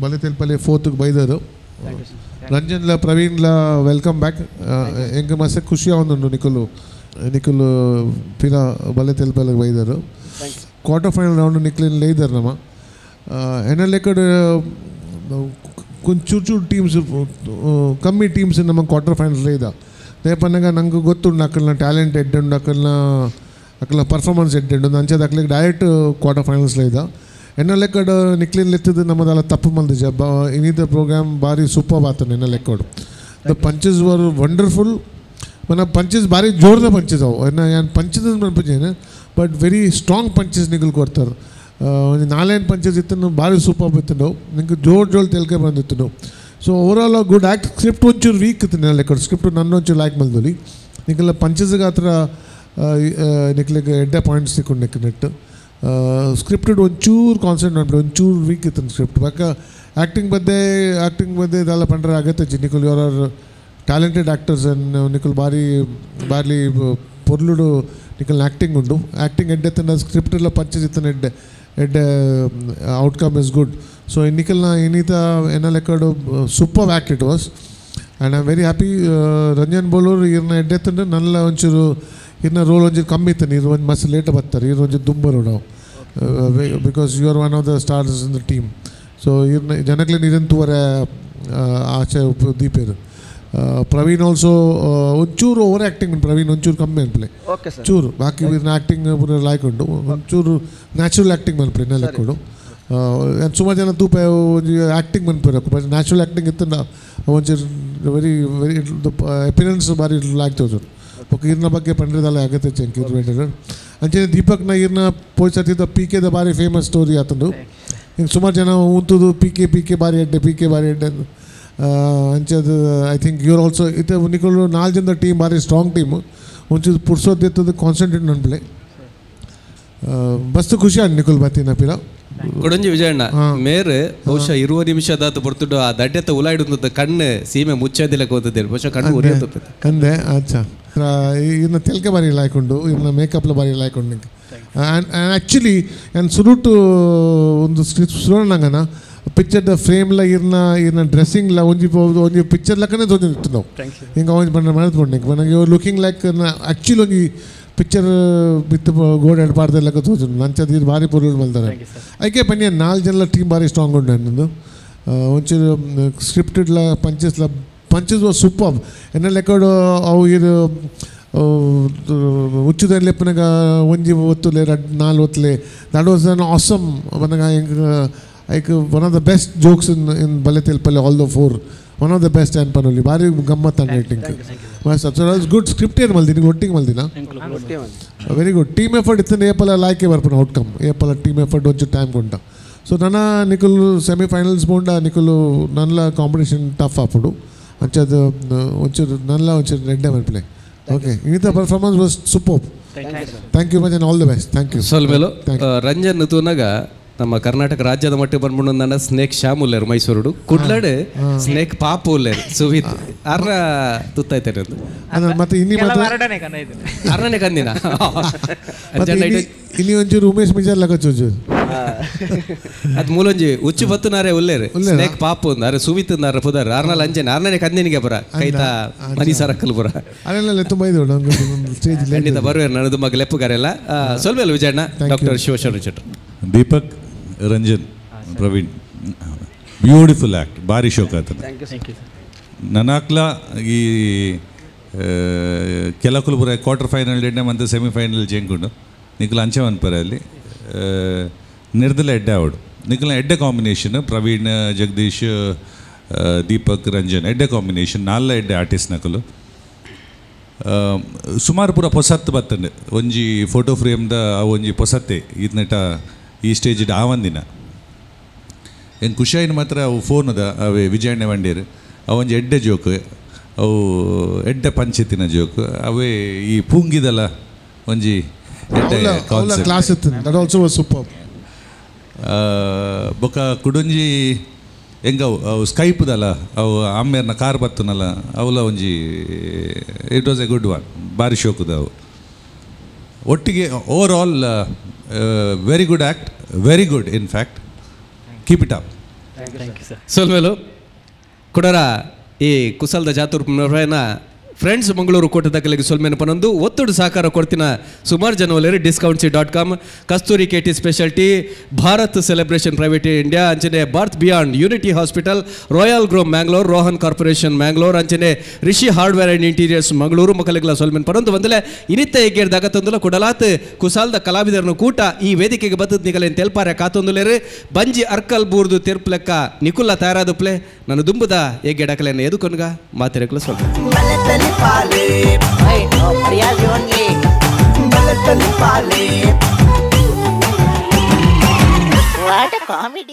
ಬಲೆ ತೆಲ್ಪಲ್ಲಿ ಫೋರ್ತ್ಗೆ ಬೈದರು. ರಂಜನ್ಲ ಪ್ರವೀಣ್ಲ welcome back. ಎಂಗೆ ಮಸ್ತ್ ಖುಷಿ ಆವೊಂದುಂಡು ನಿಕ್ಕಲು ನಿಕ್ಕಲು ಪಿರ ಬಲೆ ತೆಲ್ಪಲ್ಲಿಗೆ ಬೈದರು. Quarter final round ನಿಕ್ಲಿನ ಲೇಯ್ದರು ನಮ್ಮ ಎನ್ನ ಲೆಕ್ಕಡ್ ಚೂರು ಚೂರು ಟೀಮ್ಸ್ ಕಮ್ಮಿ ಟೀಮ್ಸ್ ನಮ್ಮ ಕ್ವಾರ್ಟರ್ ಫೈನಲ್ ಇದ್ದ ದೇಪನ್ನಾಗ ನಂಗೆ ಗೊತ್ತುಂಡು ಅಕ್ಕಲ್ನ ಟ್ಯಾಲೆಂಟ್ ಎಡ್ಡುಂಡು ಅಕ್ಕಲ್ನ ಅಕ್ಕಲ್ನ ಪರ್ಫಾರ್ಮೆನ್ಸ್ ಎಡ್ಡುಂಡು ಅಂಚದ ಅಕ್ಲಿಗೆ direct quarter finals ಇದ್ದ ಎನ್ನ ಲೆಕ್ಕಡ್ ನಿಕ್ಲಿನ್ ಲೆತ್ತದು ನಮ್ಮದೆಲ್ಲ ತಪ್ಪು ಮಲ್ದಿಜ ಬ ಇನ್ನಿದ್ದ ಪ್ರೋಗ್ರಾಮ್ ಭಾರಿ ಸೂಪರ್ ಆತನ ಎನ್ನ ಲೆಕ್ಕಡು. The punches var wonderful. మన పంచెస్ ಭಾರಿ ಜೋರದ ಪಂಚಸ್ ಅವು ಎನ್ನ ಏನು ಪಂಚಸ್ ಮನ್ಪುಜೇನು but very strong punches ನಿಗಲ್ ಕೊಡ್ತಾರೆ. ಒಂದು ನಾಲ್ಕೈದು ಪಂಚಸ್ ಇತ್ತು ಭಾರಿ ಸೂಪರ್ ಇತ್ತು ನಿಂಗೆ ಜೋರು ಜೋರು ತೆಲ್ಕೆ ಬಂದಿತ್ತು. So overall good act. Script ಒಂಚೂರು ವೀಕ್ ಇತ್ತು ನನ್ನ ಲೆಕ್ಕ ಸ್ಕ್ರಿಪ್ಟ್ ನನ್ನ ಒಂಚೂರು ಲೈಕ್ ಮಲ್ದಲ್ಲಿ ನಿಕ್ಕೆಲ್ಲ ಪಂಚಸ್ಗೆ ಆ ಥರ ನಿಕ್ಲಿಗೆ ಎಡ್ಡೆ ಪಾಯಿಂಟ್ಸ್ ಸಿಕ್ಕೊಂಡು ನಿಕ್ ನೆಟ್ಟು ಸ್ಕ್ರಿಪ್ಟೆಡ್ ಒಂಚೂರು ಕಾನ್ಸಂಟ್ರೇಟ್ ಮಾಡ್ಬಿಟ್ಟು ಒಂಚೂರು ವೀಕ್ ಇತ್ತು ಸ್ಕ್ರಿಪ್ಟ್. ಬಾಕ ಆ್ಯಕ್ಟಿಂಗ್ ಬಗ್ಗೆ ಇದೆಲ್ಲ ಪಂಡ್ರೆ ಆಗತ್ತೆ ಜಿ ನಿಕುಲ್ your are talented actors and ನಿಕುಲ್ ಭಾರಿ ಭಾರಿ ಪೊರ್ಲುಡು ನಿಕಲ್ ಆ್ಯಕ್ಟಿಂಗ್ ಉಂಡು ಆ್ಯಕ್ಟಿಂಗ್ ಎಡ್ಡೆ ತನ್ನ ಸ್ಕ್ರಿಪ್ಟ್ ಎಲ್ಲ ಪಂಚಸ್ ಇತ್ತನ ಎಡ್ಡೆ ಎಡ್ಡೆ outcome is good. So ನಿಕಲ್ನ ಇನ್ನಿತ ಎನ್ನ ಲೆಕ್ಕಡು super act it was and I am very happy. Ranjan Bolur ಇರ್ನ ಎಡ್ಡೆ ತಂದು ನಲ್ಲ ಒಂಚೂರು ಇರ್ನ ರೋಲ್ ಒಂಚೂರು ಕಮ್ಮಿ ಇತ್ತು ಇರು ಒಂದು ಮಸ್ತ್ ಲೇಟ್ ಬರ್ತಾರೆ ಇರು ಒಂಚೂರು ದುಂಬರು ನಾವು because you are one of the stars in the team. So ಇರ್ನ ಜನಕ್ಲೆ ನೀರನ್ನು ತೂವರೆ ಆಚೆ ದೀಪೇರು. ಪ್ರವೀಣ್ ಆಲ್ಸೋ ಒಂಚೂರು ಓವರ್ ಆ್ಯಕ್ಟಿಂಗ್ ಪ್ರವೀಣ್ ಒಂಚೂರು ಕಮ್ಮಿ ಅನ್ಪ್ಲೆ ಚೂರು ಬಾಕಿ ಇವ್ರನ್ನ ಆ್ಯಕ್ಟಿಂಗ್ ಪೂರ ಲಾಯ್ಕ್ ಉಂಟು ಒಂಚೂರು ನ್ಯಾಚುರಲ್ ಆ್ಯಕ್ಟಿಂಗ್ ಮನ್ಪ್ಲೆ ಇನ್ನೆಲ್ಲ ಲೆಕ್ಕೊಡು. ಸುಮಾರು ಜನ ತೂಪ ಒಂಜಿ ಆ್ಯಕ್ಟಿಂಗ್ ಮನ್ಪಿರಕು but natural acting ಇತ್ತು ಒಂಚೂರು very very appearance ಭಾರಿ ಲಾಯ್ಕ್ ತೋಜು ಬೊಕ್ಕ ಇರ್ನ ಬಗ್ಗೆ ಪಂಡ್ರದಲ್ಲ ಆಗತ್ತೆ ಚೆಂಕ್ ಇರ್ ಅಂಚನೆ ದೀಪಕ್ನ ಇರ್ನ ಪೋಯ್ಸತ್ತಿದ್ದ ಪಿ ಕೆದ ಭಾರಿ ಫೇಮಸ್ ಸ್ಟೋರಿ ಆತಂದು ಹಿಂಗೆ ಸುಮಾರು ಜನ ಉಂತುದು P K P K ಭಾರಿ ಎಡ್ಡೆ ಪಿ ಕೆ ಭಾರಿ ಎಡ್ಡೆ ಅಂಚದು I think ಇವ್ರು ಆಲ್ಸೋ ಇತ್ತೆ ನಿಕುಲು ನಾಲ್ಕು ಜನದ ಟೀಮ್ ಭಾರಿ ಸ್ಟ್ರಾಂಗ್ ಟೀಮು ಒಂಚೂರು ಪುರ್ಸೋದಿತ್ತದು ಕಾನ್ಸಂಟ್ರೇಟ್ ನನ್ಪ್ಲೆ ಬಸ್ತು ಖುಷಿ ಆಂಡ್ ನಿಕುಲ್ ಬತ್ತೀನ ಪಿರ ಕೊಡಂಜಿ ವಿಜಯಣ್ಣ ಮೇರ್ ಬಹುಶಃ ಇರುವ ನಿಮಿಷದಾತ ಬರ್ತುಡು ಆ ದಡ್ಡೆತ ಉಲಾಯಿಡುತ್ತ ಕಣ್ಣು ಸೀಮೆ ಮುಚ್ಚದಿಲ್ಲ ಕೋತದೆ ಬಹುಶಃ ಕಣ್ಣು ಉರಿಯುತ್ತೆ ಅಂದೆ ಅಚ್ಚಾ ಇವ್ರನ್ನ ತೆಲ್ಕೆ ಬಾರಿ ಲಾಯ್ಕೊಂಡು ಇವ್ರನ್ನ ಮೇಕಪ್ಲ ಬಾರಿ ಲಾಯ್ಕೊಂಡು ನಿಂಗೆ ಆ್ಯಂಡ್ ಆ್ಯಕ್ಚುಲಿ ನಾನು ಸುರುಟು ಒಂದು ಸ್ಕ್ರಿಪ್ಟ್ ಸುರೋಣಂಗನ ಪಿಕ್ಚರ್ದ ಫ್ರೇಮ್ಲ ಇರ್ನ ಇರ್ನ ಡ್ರೆಸ್ಸಿಂಗ್ಲ ಒಂಜಿ ಒಂಜಿ ಪಿಕ್ಚರ್ ಲಕ್ಕನೇ ತೋಜಿತ್ತು ನಾವು ಹಿಂಗೆ ಒಂಜಿ ಬಣ್ಣ ಮಾಡಿದ್ಕೊಂಡು ನಿಂಗೆ ನನಗೆ ಇವ್ರು looking like actually ಒಂಜಿ ಪಿಕ್ಚರ್ ಬಿತ್ತು ಗೋಡೆ ಪಾಡ್ದ ಲೆಕ್ಕ ತೋಜು ನಂಚದ ಇದು ಭಾರಿ ಪೊರ್ಲು ಮಲ್ತಾರೆ ಐಕೆ ಪನ್ಯ ನಾಲ್ಕು ಜನಲ ಟೀಮ್ ಭಾರಿ ಸ್ಟ್ರಾಂಗ್ ಉಂಟು ನನ್ನದು ಒಂಚೂರು ಸ್ಕ್ರಿಪ್ಟೆಡ್ಲ ಪಂಚಸ್ಲ punches was super ಎನ್ನ ಲೆಕ್ಕಡು ಅವು ಇದು ಉಚ್ಚುದ ಲೆಪ್ಪನಾಗ ಒಂಜಿ ಒತ್ತುಲೆ ರಡ್ ನಾಲ್ ಒತ್ತಲೆ that was an awesome ಬನ್ನಗ ಐಕ್ one of the best jokes in in Bale Telpale all the four one of the best and ಪನೊಲಿ ಭಾರಿ ಗಮ್ಮತ್ ಅಂಡ್ ರೇಟಿಂಗ್. ಮಸ್ತ್ ಗುಡ್ ಸ್ಕ್ರಿಪ್ಟ್ ಏನು ಮಲ್ದಿನಿ ಒಟ್ಟಿಗೆ ಮಲ್ದಿನ. ವೆರಿ ಗುಡ್ ಟೀಮ್ ಎಫರ್ಟ್ ಇತ್ತು ಏಪಲ ಲಾಯ್ಕೆ ಬರ್ಪುನ ಔಟ್ಕಮ್ ಏಪಲ ಟೀಮ್ ಎಫರ್ಟ್ ಒಂಚೂರು ಟೈಮ್ ಕೊಂಡ. ಸೊ ನನ್ನ ನಿಕುಲು ಸೆಮಿಫೈನಲ್ಸ್ ಬೋಂಡ ನಿಕುಲು ನನ್ಲ ಕಾಂಪಿಟೇಷನ್ ಟಫ್ ಆಪುಡು ಅಂಚದ ಒಂಚೂರು ನನ್ಲ ಒಂಚೂರು ರೆಡ್ಡೆ ಮಲ್ಪಲೆ. ಓಕೆ ಇನ್ನಿತ performance was super. Thank you much and all the best. Thank you. ಸೊಲ್ಮೇಲು ರಂಜನ್ ತೂನಾಗ ನಮ್ಮ ಕರ್ನಾಟಕ ರಾಜ್ಯದ ಮಟ್ಟಿಗೆ ಬಂದ್ಬಿಟ್ಟು ನನ್ನ ಸ್ನೇಕ್ ಶ್ಯಾಮ್ ಉಲ್ಲೇರು ಮೈಸೂರುಡು ಕುಡ್ಲಡು ಸ್ನೇಕ್ ಪಾಪು ಉಲ್ಲೇರು ಸುವಿತ್ ಅರ್ರ ತುತ್ತಾಯ್ತಾರೆ ಮತ್ತೆ ಇನ್ನಿ ಅರ್ರನೇ ಕಂದಿನ ಇಲ್ಲಿ ಒಂಚೂರು ಉಮೇಶ್ ಮಿಜಾರ್ ಲಗಚ್ಚು ಅದು ಮೂಲೊಂಜಿ ಉಚ್ಚು ಬತ್ತುನಾರೆ ಉಲ್ಲೇರು ಸ್ನೇಕ್ ಪಾಪು ಅಂದ ಅರೆ ಸುವಿತ್ ಅಂದಾರ ಪುದಾರ ಅರ್ನಲ್ ಅಂಜನೆ ಅರ್ನನೇ ಕಂದಿನಿಗೆ ಬರ ಕೈತಾ ಮನಿ ಸರಕ್ಕಲ್ ಬರ ಅದೆಲ್ಲ ತುಂಬ ಇದು ಖಂಡಿತ ಬರುವೇರು ನನ್ನದು ಮಗ ಲೆಪ್ಪುಗಾರೆಲ್ಲ. ಸೊಲ್ಮೇಲು Vijayanna doctor Shivasharana Chettar. Deepak Ranjan Praveen beautiful act ಭಾರಿ ಶೋಕ ಆತನ. ನನಾಕ್ಲ ಈ ಕೆಲಕುಲು ಪೂರ ಕ್ವಾರ್ಟರ್ ಫೈನಲ್ ಎಡ್ಡೆ ಮತ್ತು ಸೆಮಿಫೈನಲ್ ಜಂಕುಂಡು ನಿಖಲ್ ಅಂಚೆ ಮನ್ಪರೆ ಅಲ್ಲಿ ನಿರ್ದಲ ಎಡ್ಡೆ ಆವಡು ನಿಖಲ್ನ ಎಡ್ಡೆ ಕಾಂಬಿನೇಷನ್ ಪ್ರವೀಣ್ ಜಗದೀಶ್ ದೀಪಕ್ ರಂಜನ್ ಎಡ್ಡೆ ಕಾಂಬಿನೇಷನ್ ನಾಲ್ಲ ಎಡ್ಡೆ ಆರ್ಟಿಸ್ಟ್ ನಕಲು ಸುಮಾರು ಪೂರ ಪೊಸತ್ತು ಬತ್ತಂಡು ಒಂಜಿ ಫೋಟೋ ಫ್ರೇಮ್ದ ಒಂಜಿ ಪೊಸತ್ತೆ ಇದನ್ನೆಟ ಈ ಸ್ಟೇಜ್ ಆವಂದಿನ ಏನು ಖುಷಿಯಾಯಿನ ಮಾತ್ರ ಅವು ಫೋನದ ಅವೇ ವಿಜಯಣ್ಣ ವಂಡೇರು ಅವೊಂಜಿ ಎಡ್ಡೆ ಜೋಕ್ ಅವು ಎಡ್ಡೆ ಪಂಚೆತ್ತಿನ ಜೋಕ್ ಅವೇ ಈ ಪೂಂಗಿದಲ್ಲ ಒಂಜಿ ಎಡ್ಡೆ ಕ್ಲಾಸ್ ಇತ್ತು. That also was super. ಬೊಕ ಕುಡೊಂಜಿ ಹೆಂಗವು ಅವು ಸ್ಕೈಪ್ದಲ್ಲ ಅವು ಆಮೇರ್ನ ಕಾರ್ ಬತ್ತನಲ್ಲ ಅವಲ ಒಂಜಿ it was a good one ಭಾರಿ ಶೋಕದ ಅವು. ಒಟ್ಟಿಗೆ overall very good act, very good in fact, keep it up. ಸೊಲ್ಮೇಲು ಕುಡರ ಈ ಕುಸಲ್ದ ಜಾತೂರ್ ಫ್ರೆಂಡ್ಸ್ ಮಂಗಳೂರು ಕೋಟದ ಸೊಲ್ಮೇನು ಪನೊಂದು ಒತ್ತಡು ಸಹಕಾರ ಕೊಡ್ತಿನ ಸುಮಾರು ಜನ ಒಲ್ಲೇರು discounts.com Kasturi K T specialty Bharat celebration private India ಅಂಚನೆ Bharat beyond unity hospital royal grove Mangalore Rohan corporation Mangalore ಅಂಚನೆ Rishi hardware and interiors Mangaluru ಮಕ್ಕಳಿಗೆಲ್ಲ ಸೊಲ್ಮೇನು ಪನೊಂದು ಒಂದಲೇ ಇನಿತ್ತ ಎಗ್ಗೇರ್ದಾಗ ತಂದುಲ ಕುಡಲಾತ್ ಕುಸಾಲ್ದ ಕಲಾವಿದರನ್ನು ಕೂಟ ಈ ವೇದಿಕೆಗೆ ಬದ್ದದ್ ನಿಗಲೇನು ತೆಲ್ಪಾರೆ ಕಾತೊಂದುಲೇರು ಬಂಜಿ ಅರ್ಕಲ್ ಬೂರ್ದು ತೆರ್ಪುಲೆಕ್ಕ ನಿಕುಲ್ಲ ತಯಾರಾದ ಪ್ಲೆ ನಾನು ದುಂಬುದ ಎಗ್ಗೆಡಕಲೇನು ಎದುಕೊನ್ಗ ಮಾತಿರಕಲು ಸ್ವಲ್ಪ What a comedy.